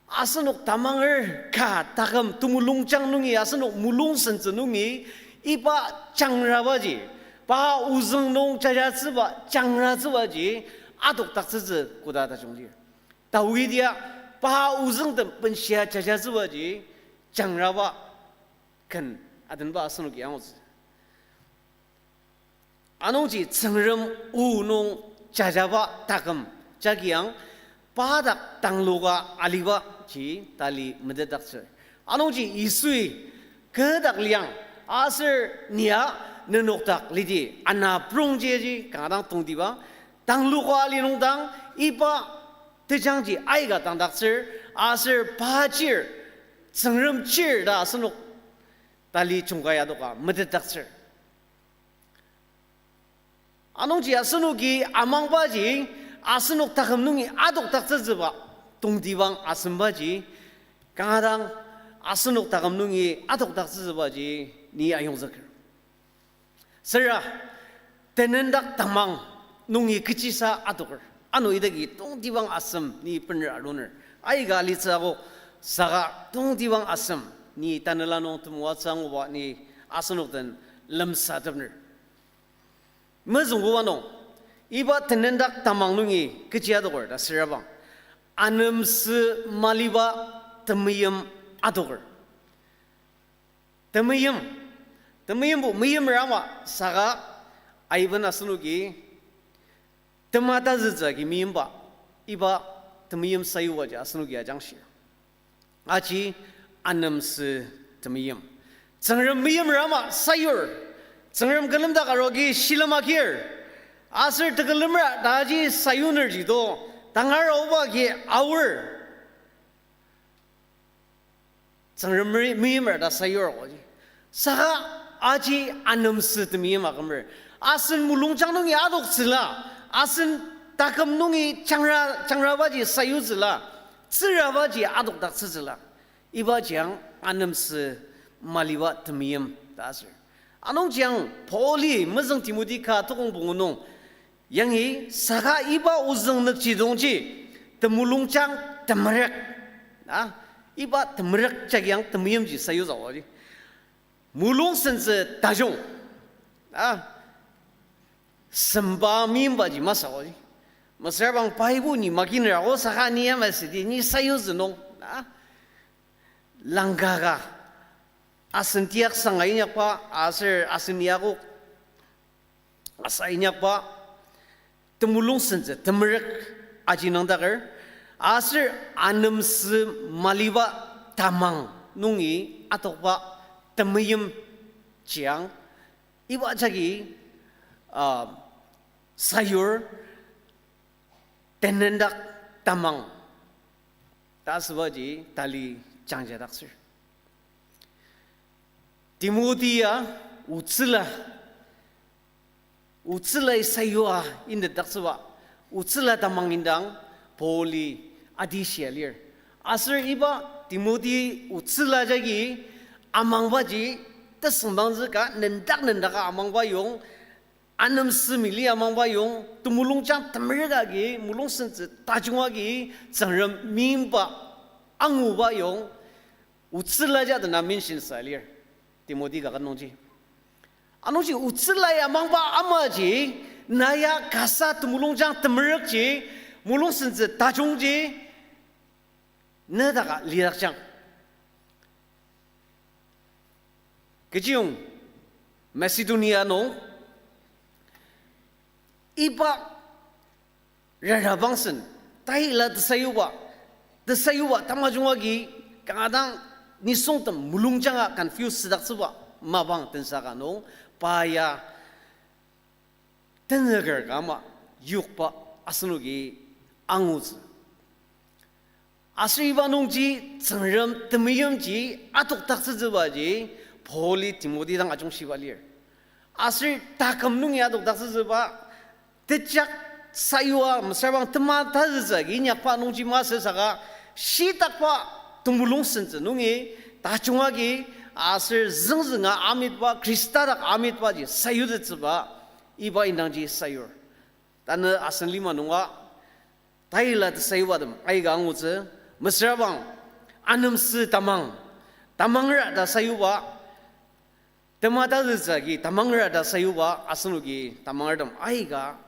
Asenok tamanger ka taküm temulungjang nungi, asenok mulung sentsü nungi, iba jangrabaji, pa ozüng nung jajatsüba, jangratsübaji adokdaktsütsü koda tajung lir. Dawidi ya pa ozüngtem benshia jajatsübaji jangraba ken adenba asenoki angutsü. Anungji Tsüngrem o nung jajaba taküm jagiang pa dak tangloka alibaji tali metetdaktsür. Anungji Yisui kü dak liang aser nia nenok dak lidi ana prungji ji kanga dang tongtibang, tangloka ali nung dang iba tejangji aika tangdaktsür, aser pa chir, Tsüngrem chir ta asenok tali jungkai adoka metetdaktsür. Anungji asenoki amangbaji asenok taküm nungi adokdaktsütsüba. tongtibang asembaji, kanga dang asenok taküm nungi adokdaktsütsübaji ni ayongzüker. Süra, tenendak tamang nungi kechisa adoker. Ano idaki tongtibang asem ni bener aruner. Aika alitsü akok saka tongtibang asem ni tanela nung temoatsü anguba ni asenok den lemsatepner. Mezüngbuba nung, iba tenendak tamang nungi kechi adoker ta sürabang, anemsü maliba temeim adoker. Temeim, temeimbo meimer ama saka aiben asenoki tematazütsü agi meimba, iba temeim sayubaji asenoki ajangshir. Aji anemsü temeim. Tsüngrem meimer ama sayur. Tsüngrem külemdak aruagi shilem agir. Aser tekülemra taji sayunerji to, tangar aoba agi aor. Tsüngrem mei-, meimer ta sayur aji. Saka aji anemsü temeim akümer. Asen mulungjang nungi adoktsüla, asen taküm nungi jangra, jangrabaji sayutsüla, tsürabaji adokdaktsütsüla, ibaji ang anemsü maliba temeim ta asür. Anungji ang Pauli mezüng Timoti ka tokong pungu nung yangi saka iba ozüng nükjidongji temulungjang temerük, a, iba temerük jagi ang temeimji sayutsü aji. Mulung sentsü tajung, a, semba meimbaji masü aji. Mesüra bang Bible ni maginer ako saka ni yamai südi ni sayutsü nung, a, langka ka, asen tiak sanga inyakba, aser asen yakok asa inyakba, temulung sentsü temerük aji nüngdaker, aser anemsü maliba tamang nungi atokba temeimji ang iba jagi, a, sayur, tenendak tamang ta asübaji tali jangjadaktsür. Timoti ya otsüla, otsülai sayua indetdaktsüba, otsüla tamang indang Pauli adishia lir. Aser iba Timoti otsüla jagi amangbaji tesüngbangzü ka nendak nendaka amangba yong, anemsü mali amangba yong, temulungjang temerük agi, mulung sentsü tajung agi, Tsüngrem meimba anguba yong, otsüla ja dena mention sa lir, Timoti kaket nungji. Anungji otsülai amangba amaji, na ya kasa temulungjang temerükji, mulung sentsü tajungji, ne daka lidakjang. Kechiyong Macedonia nung iba rarabangsen, taila tesayuba, tesayuba tamajung agi kanga dang nisungtem mulungjanga confuse südaktsüba mapang tensa ka nung, pa ya tenzüker ka ama yokba asenoki angutsü. Aser iba nungji Tsüngrem temeimji adokdaktsütsübaji Pauli Timoti dang ajungshiba lir. Aser taküm nungi adokdaktsütsüba, tejak sayua mesüra bang tema tazütsü agi inyakba nungji masü saka, shitakba temulung sentsü nungi tajung agi aser züngzünga amitba, Khrista dak amitbaji sayutettsüba, iba indangji sayur. Tanü asen lima nunga taila tesayubatem aika angutsü, mesüra bang anemsü tamang, tamangra ta sayuba, tema tazütsü agi tamangra ta sayuba asenoki tamangertem aika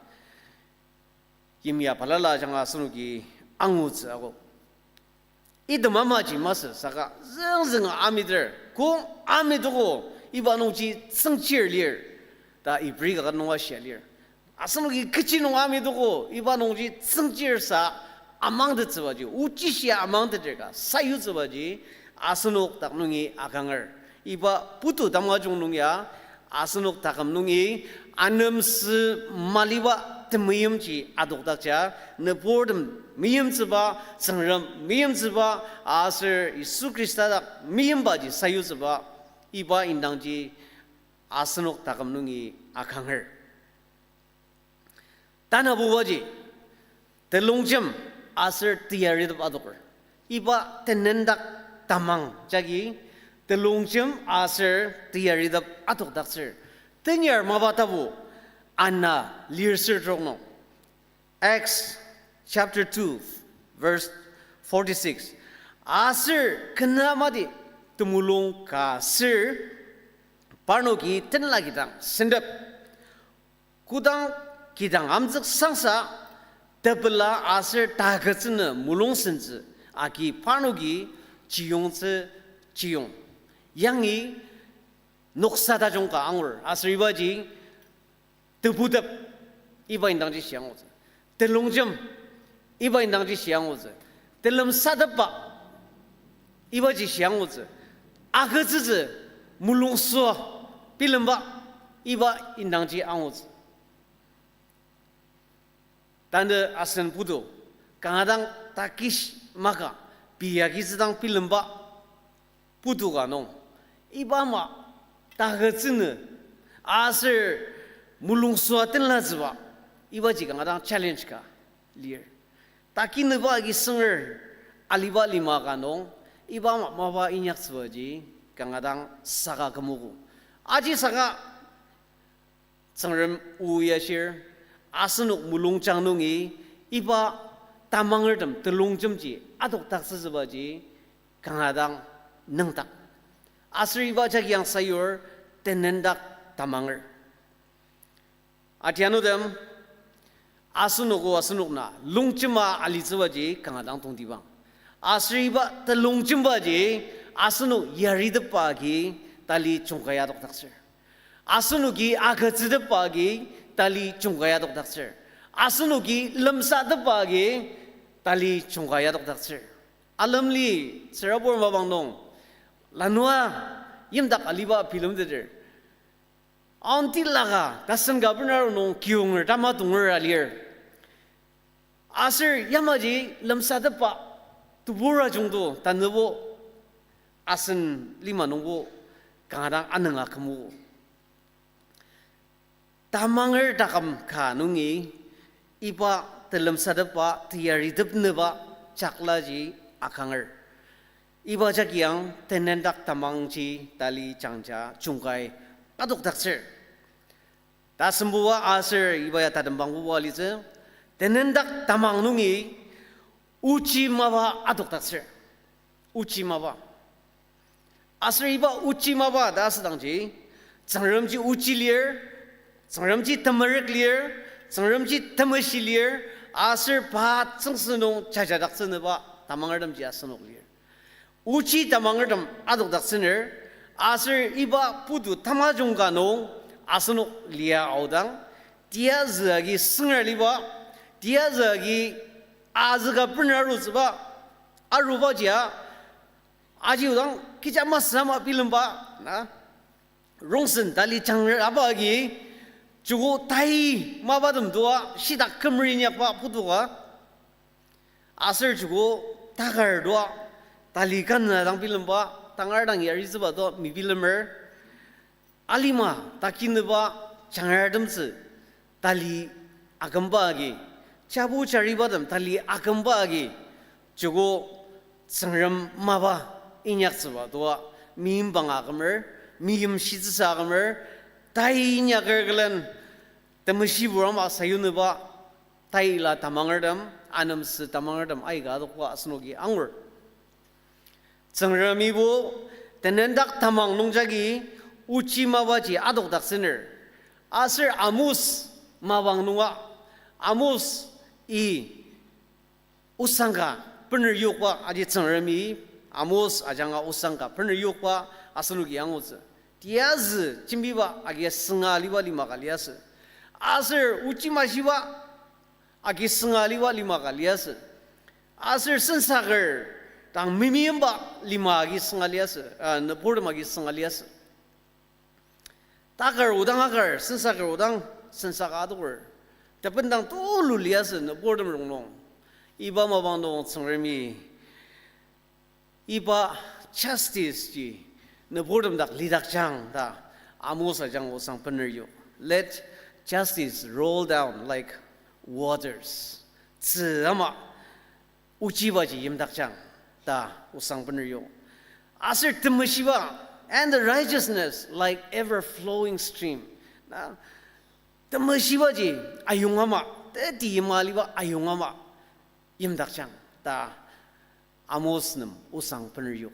yimya balala ajanga asenoki angutsü akok. Item amaji masü saka züngzünga amiter, kong amitogo iba nungji tsüngchir lir ta Ibri kaket nunga shia lir. Asenoki kechi nung amitogo iba nungji tsüngchir sa amangtettsübaji, ochishia amangteter ka sayutsübaji asenok dak nungi akanger. Iba putu tamajung nung ya asenok taküm nungi anemsü maliba temeimji adokdakja, nüburtem meimtsüba, Tsüngrem meimtsüba, aser Yisu Khrista dak meimbaji sayutsüba, iba indangji asenok taküm nungi akanger. Tanabubaji, telongjem, aser teyaritep adoker. Iba tenendak tamang jagi telongjem aser teyaritep adokdaktsür. Tenyar mapa tapu ana lir sür trok nung. Acts chapter two, verse forty-six. Aser kena mati temulung ka sür parnoki tenla kidang sentep. Kodang kidang amtsük sangsa tepela aser tagütsünü mulung sentsü agi parnoki chiyongtsü chiyong. Yangi noksa tajung ka angur aser ibaji tebutep, iba indangji shiangutsü. Telongjem, iba indangji shiangutsü. Telemsatepba, ibaji shiangutsü. Agütsütsü, mulungsua bilemba, iba indangji angutsü. Tanü asen putu, kanga dang takish maka, pei agitsü dang bilemba putu ka nung, iba ama tagütsünü aser mulungsua tenlatsüba, ibaji kanga dang challenge ka lir. Takinüba agi sünger aliba lima ka nung, iba ama mapa inyaktsübaji kanga dang saka kümogo. Aji saka Tsüngrem o ya shir, asenok mulungjang nungi iba tamangertem telongjemji adokdaktsütsübaji kanga dang nüngdak. Aser iba jagi ang sayur tenendak tamanger. Atianutem, asenoko asenok na longjema alitsübaji kanga dang tongtibang. Aser iba telongjembaji asenok yaritepba agi tali jungkai adokdaktsür. Asenoki agütsütepba agi tali jungkai adokdaktsür. Asenoki lemsatepba agi tali jungkai adokdaktsür. Alemli tsürabur mapang nung lanua yimdak aliba bilemteter. Aunty laka tasen ka benaru nung kiyonger tama tonger alir. Aser yamaji lemsatepba tebur ajungto tanübo asen lima nungbo kanga dang anünga kümogo. Tamanger taküm ka nungi iba telemsatepba teyaritepnüba jaklaji akanger. Iba jagi ang tenendak tamangji tali jangja jungkai adokdaktsür. Tasembuba aser iba ya tatembangbuba alitsü, tenendak tamang nungi ochi mapa adokdaktsür. Ochi mapa. Aser iba ochi mapa ta asüdangji, Tsüngremji ochi lir, Tsüngremji temerük lir, Tsüngremji temeshi lir, aser pa tsüngsü nung jajadaktsünüba tamangertemji asenok lir. Ochi tamangertem adokdaktsüner, aser iba putu tamajung ka nung asenok lia aodang, tiyazü agi sünger aliba, tiyazü agi azüka bener arutsüba, arubajia, aji odang kecha masü ama bilemba, na, rongsen tali jangrer aba agi, joko tai mapatem tua, shitak kümeri inyakba putu ka, aser joko takar tua, tali kanü dang bilemba, tangar dang yaritsüba tua, mebilemer. Alima takinüba jangratemtsü tali akümba agi, chabu charibatem tali akümba agi, joko Tsüngrem mapa inyaktsüba tua, meim banga akümer, meim shitsüsa akümer, tai inyaker külen, temeshibur ama sayunüba, taila tamangertem, anemsü tamangertem aika adokba asenoki angur. Tsüngremibo tenendak tamang nungjagi ochi mapaji adokdaktsüner. Aser Amos mapang nunga, Amos-i osang ka bener yokba, aji Tsüngremi Amos ajanga osang ka bener yokba asenoki angutsü. Tiyazü jembiba agi sünga aliba lima ka liasü. Aser ochi mashiba agi sünga aliba lima ka liasü. Aser sensaker dang memeimba lima agi sünga liasü, ah, nüburtem agi sünga liasü. Takar odang akar, sensaker odang sensa ka adoker. Tebendang tulu liasü nüburtem rongnung. Iba mapang nung Tsüngremi iba justice ji nüburtem dak lidakjang ta Amos ajanga osang bener yok. Let justice roll down like waters. Tzü ama ochibaji yimdakjang ta osang bener yok. Aser temeshiba, and the righteousness like ever flowing stream. Na, temeshibaji ayong ama, teti yima aliba ayong ama yimdakjang ta Amos nem osang bener yok.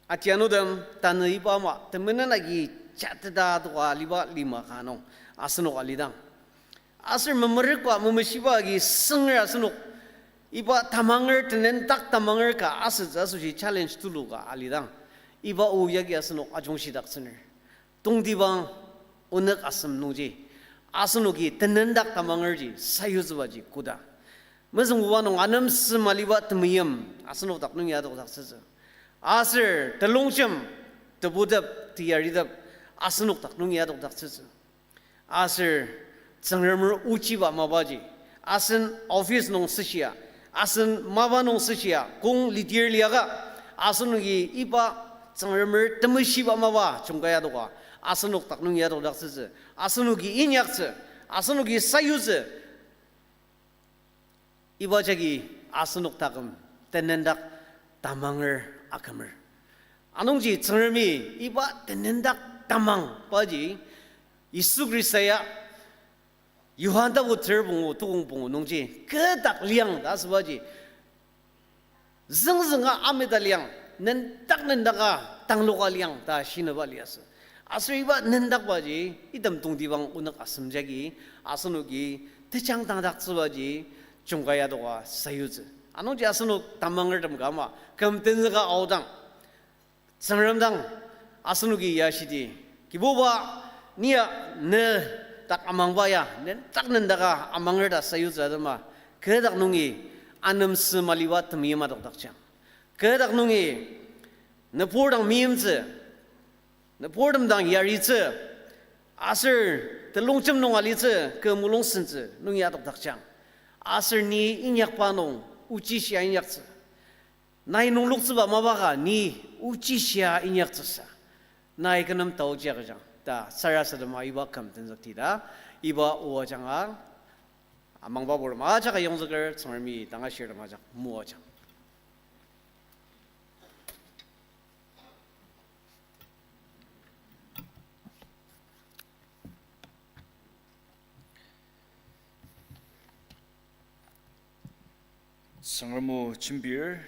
Atianutem, tanü iba ama temenen agi jateta toka aliba lima ka nung asenok alidang, aser memerükba memeshiba agi sünger asenok iba tamanger, tenendak tamanger ka asütsü asoshi challenge tulu ka alidang, iba o yagi asenok ajungshidaktsüner. Tongtibang onük asem nungji asenoki tenendak tamangerji sayutsübaji koda. Mezüngbuba nung anemsem aliba temeim asenok dak nungi adokdaktsütsü. Aser telongjem, tebutep, teyaritep asenok dak nungi adokdaktsütsü. Aser Tsüngremer ochiba mapaji, asen office nung süshia, asen mapa nung süshia, kong lidir liaka, asenoki iba Tsüngremer temeshiba mapa jungkai adoka asenok dak nungi adokdaktsütsü. Asenoki inyaktsü, asenoki sayutsü. Iba jagi asenok taküm tenendak tamanger akümer. Anungji Tsüngremi iba tenendak tamang paji Yisu Khrista ya Johan tapu ter pungu, tukong pungu nungji kü dak liang ta asübaji züngzünga amita liang, nendak nendaka tangloka liang ta shinaba liasü. Aser iba nendakbaji item tongtibang onük asem jagi asenoki tejangdangdaktsübaji jungkai adoka sayutsü. Anungji asenok tamangertem ka ama küm tenzüka aodang, Tsüngrem dang asenoki ya shidi, Kibuba, nia ne dak amangba ya, nendak nendaka amanger ta sayutsü atema, kü dak nungi anemsem aliba temeim adokdakjang. Kü dak nungi nübur dang meimtsü, nüburtem dang yaritsü, aser telongjem nung alitsü, kü mulung sentsü nungi adokdakjang. Aser ni inyakba nung ochishia inyaktsü. Nai nungloktsüba mapa ka ni ochishia inyaktsüsa, nai kü nem taoji agüjang ta sarasadema iba küm tenzükti ta, iba o ajanga amangba purtem ajak ayongzüker, Tsüngremi tangashirtem ajak moajang. Tsüngrem o jembir,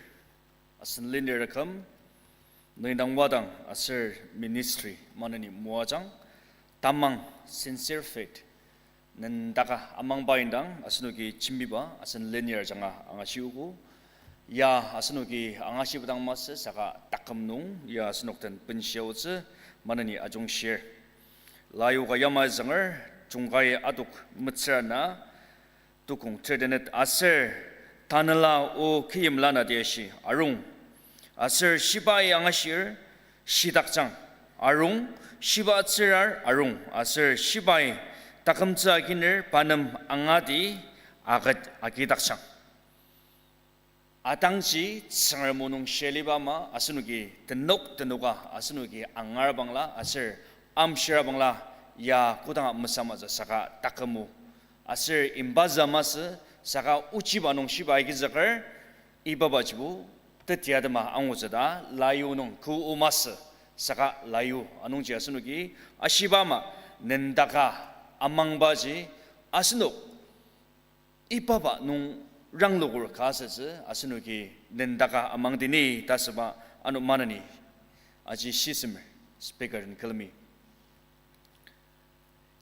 asen lenir aküm, nendang wadang aser ministry maneni moajang, tamang sincere faith, nendaka amangba indang asenoki jembiba asen lenir ajanga angashiogo. Ya asenoki angashiba dang masü saka taküm nung ya asenok den benshiaotsü maneni ajungshir. Layoka yamai zünger, jungkai adok metsür ana, tukong tertenet aser tanela o kiyimla na tiashi arung. Aser shibai angashir, shidakjang arung, shiba tsürar arung, aser shibai takümtsü akiner pa nem angati aket agidakjang. Atangji Tsüngrem o nung shiliba ama asenoki tenok tenoka asenoki angar bangla aser amshira bangla ya kodanga mesamatsü saka taküm o. Aser imbazü masü saka ochiba nung shiba agizüker, ibabajibo teti atema angutsü ta layo nung kü o masü saka layo anungji asenoki ashiba ama nendaka amangbaji asenok ibaba nung rangloker ka asütsü asenoki nendaka amangdini ta asüba ano maneni aji shisemer speaker den külemi.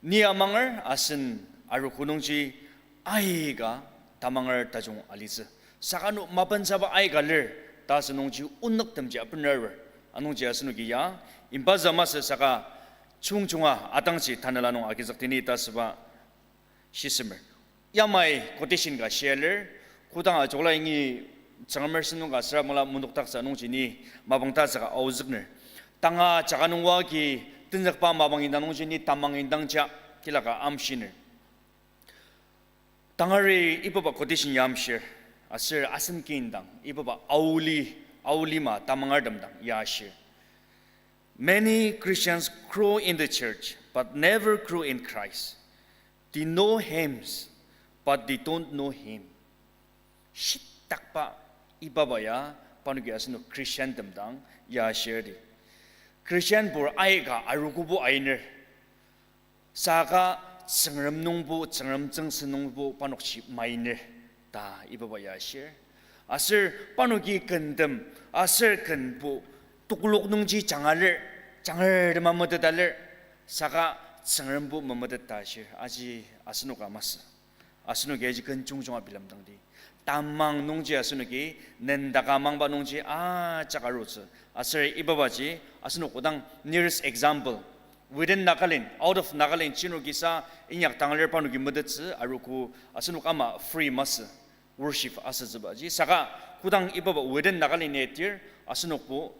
Ni amanger asen arogo nungji aika tamanger tajung alitsü. Saka ano mapensaba aika lir ta asü nungji onüktemji abener. Anungji asenoki ya imbazü masü saka chungjunga atangji tanela nung agizükdini ta asüba shisemer. Yamai quotation ka shia lir, kodanga jokla yangi Tsüngremer sentong ka süra mala mendokdaktsü nungji ni mapang tatsüka aozükner. Tanga jaka nung oa agi tenzükba mapang indang nungji ni tamang indangja kilaka amshiner. Tangari ibaba quotation ya amshir, aser asen ki indang ibaba aoli, aolima tamangertem dang ya ashir. Many Christians grow in the church, but never grow in Christ. They know hymns, but they don't know him. Shitakba Ibaba ya, parnoki asenok Christian tem dang ya shirdi. Christian pur aika arogobo ainer. Saka Tsüngrem nungbo, Tsüngrem tsüngsü nungbo parnokji mainer ta ibaba ya shir. Aser parnoki kentem, aser kenbo tokolok nungji jangalir, jangar tema meteta lir, saka Tsüngrembo memeteta shir, aji asenok amasü. Asenoki aji ken jungjunga bilemdangdi. Tamang nungji asenoki, nendaka mangba nungji ajak arutsü. Aser ibabaji, asenok odang nearest example. Within Nagaland, out of Nagaland, chinur kisa inyak tangalir parnoki metettsü, arogo asenok ama free masü. Worship asütsübaji. Saka kodang ibaba within Nagaland atir, asenokbo,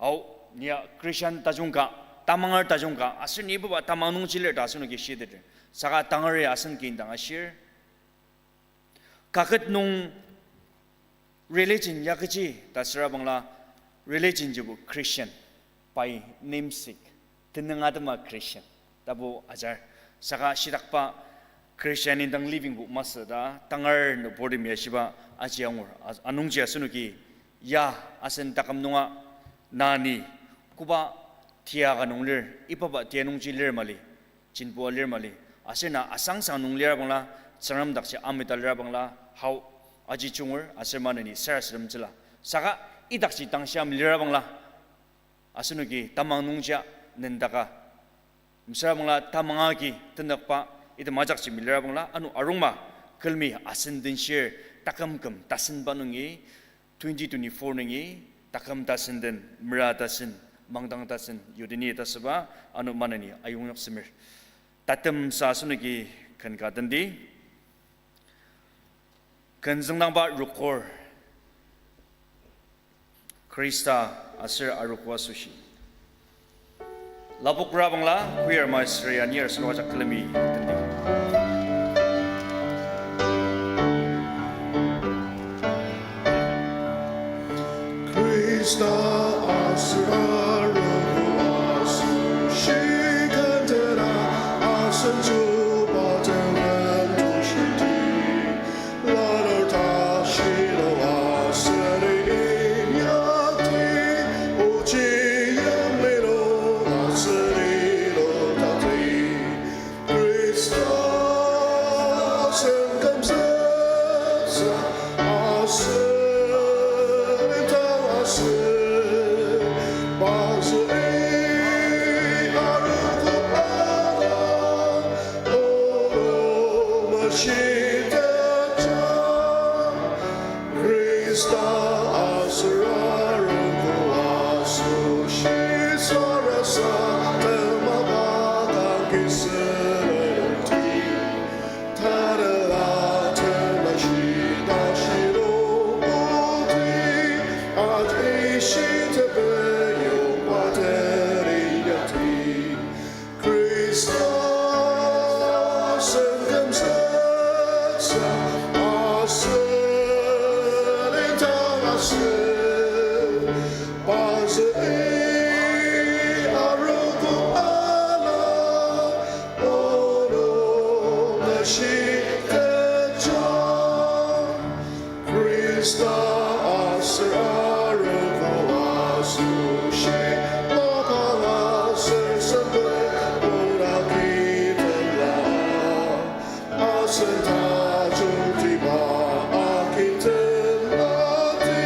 ao, nia Christian tajung ka, tamanger tajung ka, aser ni ibaba tamang nungji lir ta asenoki shiteter. Saka tangari asen kin dang ashir. Kaket nung religion ya kechi ta süra bangla religion jibo Christian, by namesake, tenüng atema Christian, tabo ajar. Saka shitakba Christian indang livingbo masü ta tangar nübortem ya shiba aji angur. A-, anungji asenoki ya asen taküm nunga nani koba tia ka nung lir, ibaba tia nungji lir mali, jinbua lir mali. Aser na asangsang nung lira bangla, Tsüngrem dakji amita lira bangla, hao, aji jungur, aser maneni sarasademtsüla. Saka idakji tangshia melira bangla, asenoki tamang nungjia nendaka mesüra bangla tamang agi tenükba item ajakji melira bangla ano arungma külemi asen den shir taküm küm tasenba nungi twenty twenty-four nungi taküm tasen den mera tasen mangdang tasen yudini tasüba ano maneni ayongyok semer. Tatemsa asenoki ken ka tendi. Ken züngdangba rokor. Khrista aser arogo asoshi. Lapok rabangla, choir master ya nir asenok ajak külemi tendi. Khrista aser arogo asoshi kentena asen chuba temen tushidi. Lanur ta shilo aser inyakti, ochi yimlilo aser ilo tati. Khrista asen kümzüksa aser ita aser, pazü arogo ala, Olo mashiteta, Khrista aser arogo asoshi sarasadema kanga kisüti. Tanela temashita shirokoti, ati shitepe yokba teri yati. Khrista asen kümzüksa aser ita aser, pazü arogo ala, Olo mashiteta. Khrista aser arogo asoshi, lokal aser sempe oda kitenla, asen tajungtiba akitenlati,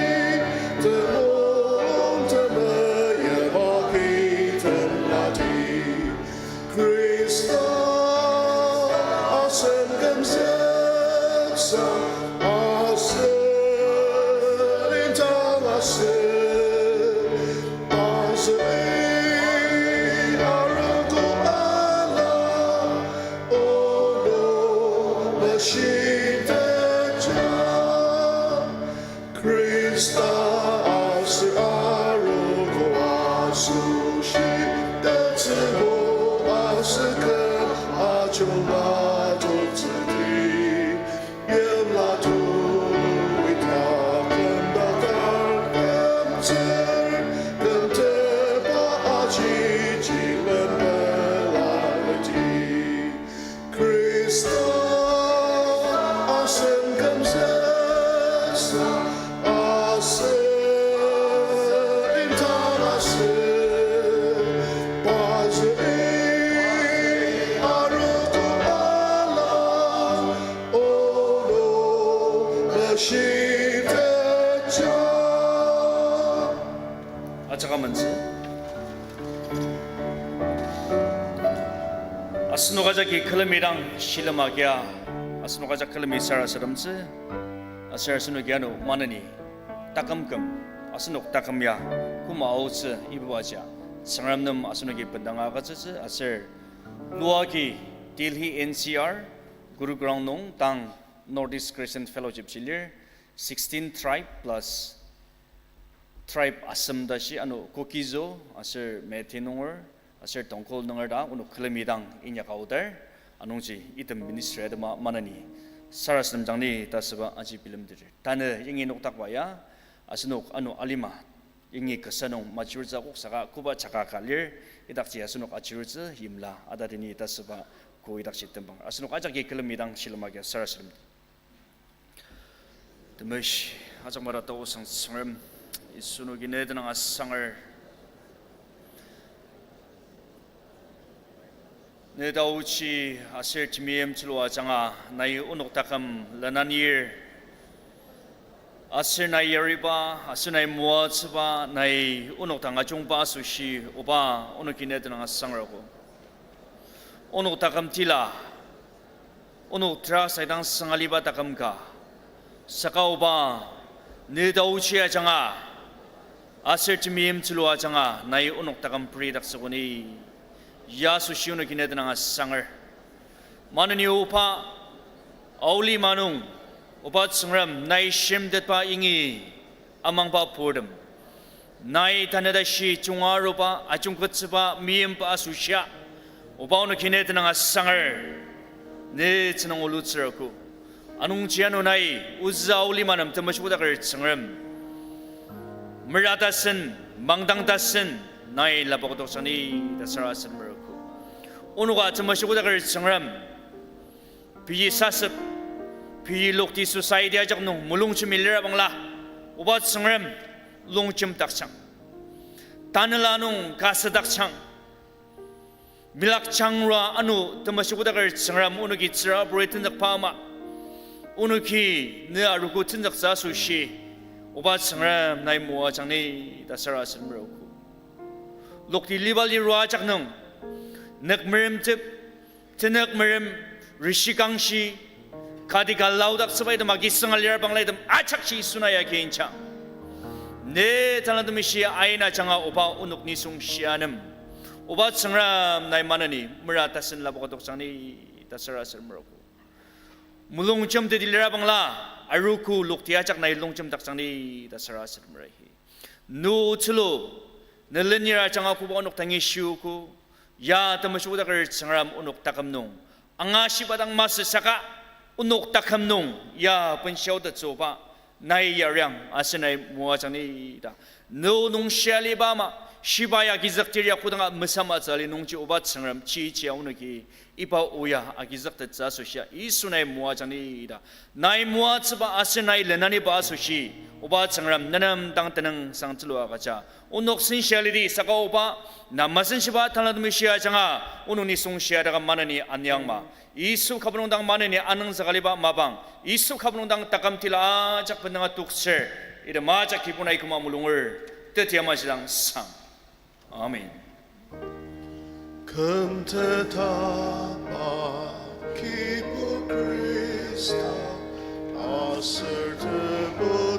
temulung temeyeba kitenlati. Khrista asen kümzüksa aser ita aser, pazü arogo ala, Olo mashiteta. Khrista aser arogo asoshi, tetsübo aser kü ajunga totsüti. Yimla tulu ita kümdakar kümtsür, kümteba ajiji lempelaleti. Khrista asen kümzüksa, Asenok ajaki külemi dang shilem agia, asenok ajak külemi sarasademtsü, aser asenoki ano maneni taküm küm, asenok taküm ya koma aotsü ibaji, Tsüngrem nem asenoki bendanga agütsütsü, aser Luagi Delhi N C R, Gurugram nung tang North East Christian Fellowship ji lir, sixteen tribe plus tribe asem tashi ano Kuki-Zo, aser Meitei nunger, aser Tongkhul nunger ta onok külemi dang inyaka aodar, anungji item ministry atema maneni sarasademjang ni ta asüba aji bilemteter. Tanü yangi noktakba ya, asenok ano alima yangi kasa nung majurutsü akok saka koba jaka ka lir, idakji asenok ajurutsü yimla atadi ni ta asüba ko idakji tembang. Asenok ajaki külemi dang shilem agia sarasadem. Temeshi, ajak mara taosang Tsüngrem, Yisu noki ne tenüng asanger. Ne taochi aser temeim tulu ajanga nai onok taküm lenanir. Aser nai yariba, aser nai moatsüba, nai onok dang ajungba asoshi, Oba, onoki ne tenüng asangergo. Onok taküm tila, onok tera saidang sengaliba taküm ka. Saka Oba, ne taochi ajanga, aser temeim tulu ajanga, nai onok taküm peridaktsügo ni. Ya asoshi onoki ne tenüng asanger. Maneni Oba, aoli manung, Oba Tsüngrem, nai shimtetba ingi amangba purtem. Nai tanü tashi junga aruba, ajungkettsüba, meimba asoshia, Oba onoki ne tenüng asanger, ne tsünung olutsürgo. Anungji ano nai, ozü aoli manem temeshikodaker Tsüngrem. Mera tasen, mangdang tasen, nai lapokdoktsüang ni ta sarasademer aruogo. Onoka temeshikodaker Tsüngrem. Pei sasep, pei lokti society ajak nung mulungjemi lira bangla, Oba Tsüngrem, longjemdaktsüang. Tanela nung kasüdaktsüang. Milakjangra ano temeshikodaker Tsüngrem onoki tsüraburi tenzükba ama, onoki ne arogo tenzüktsü asoshi, Oba Tsüngrem nai moajang ni ta sarasademer aruogo. Lokti liba lirua ajak nung, nükmeremtep, tenük merem, rishikangshi, kati ka laodaktsüba item agi sünga lira bangla item ajakji Yisu nai agi injang. Ne tanela temeshi aina ajanga Oba onok nisung shia nem, Oba Tsüngrem nai maneni mera tasen lapokdoktsüang ni ta sarasademer aruogo. Mulungjemteti lira bangla, arogo lokti ajak nai longjemdaktsüang ni ta sarasademer aruogo. Ne otsülu, ne lenir ajanga koba onok dangi shiogo, ya temeshikodaker Tsüngrem onok taküm nung angashiba dang masü saka, onok taküm nung ya benshia aotettsüba, nai yariang aser nai moajang ni ta. Ne o nung shia aliba ama, shiba ya agizüktir ya kodanga mesamatsü ali nungji Oba Tsüngrem chijia onoki iba o ya agizüktettsü asoshia Yisu nai moajang ni ta. Nai moatsüba aser nai lenaniba asoshi, Oba Tsüngrem ne nem dang tenüngsang tulu agüja. Onok senshia lidi saka Oba, na mesenshiba tanela temeshi ajanga onok nisung shia daka maneni aniangma. Yisu kabu nung dang maneni anüngzüka aliba mapang, Yisu kabu nung dang taküm tila ajak bendanga toktsür, item ajak kibong nai küma mulunger, teti ama jidang sang. Amen. Kümtetba Kibu Khrista, aser tebu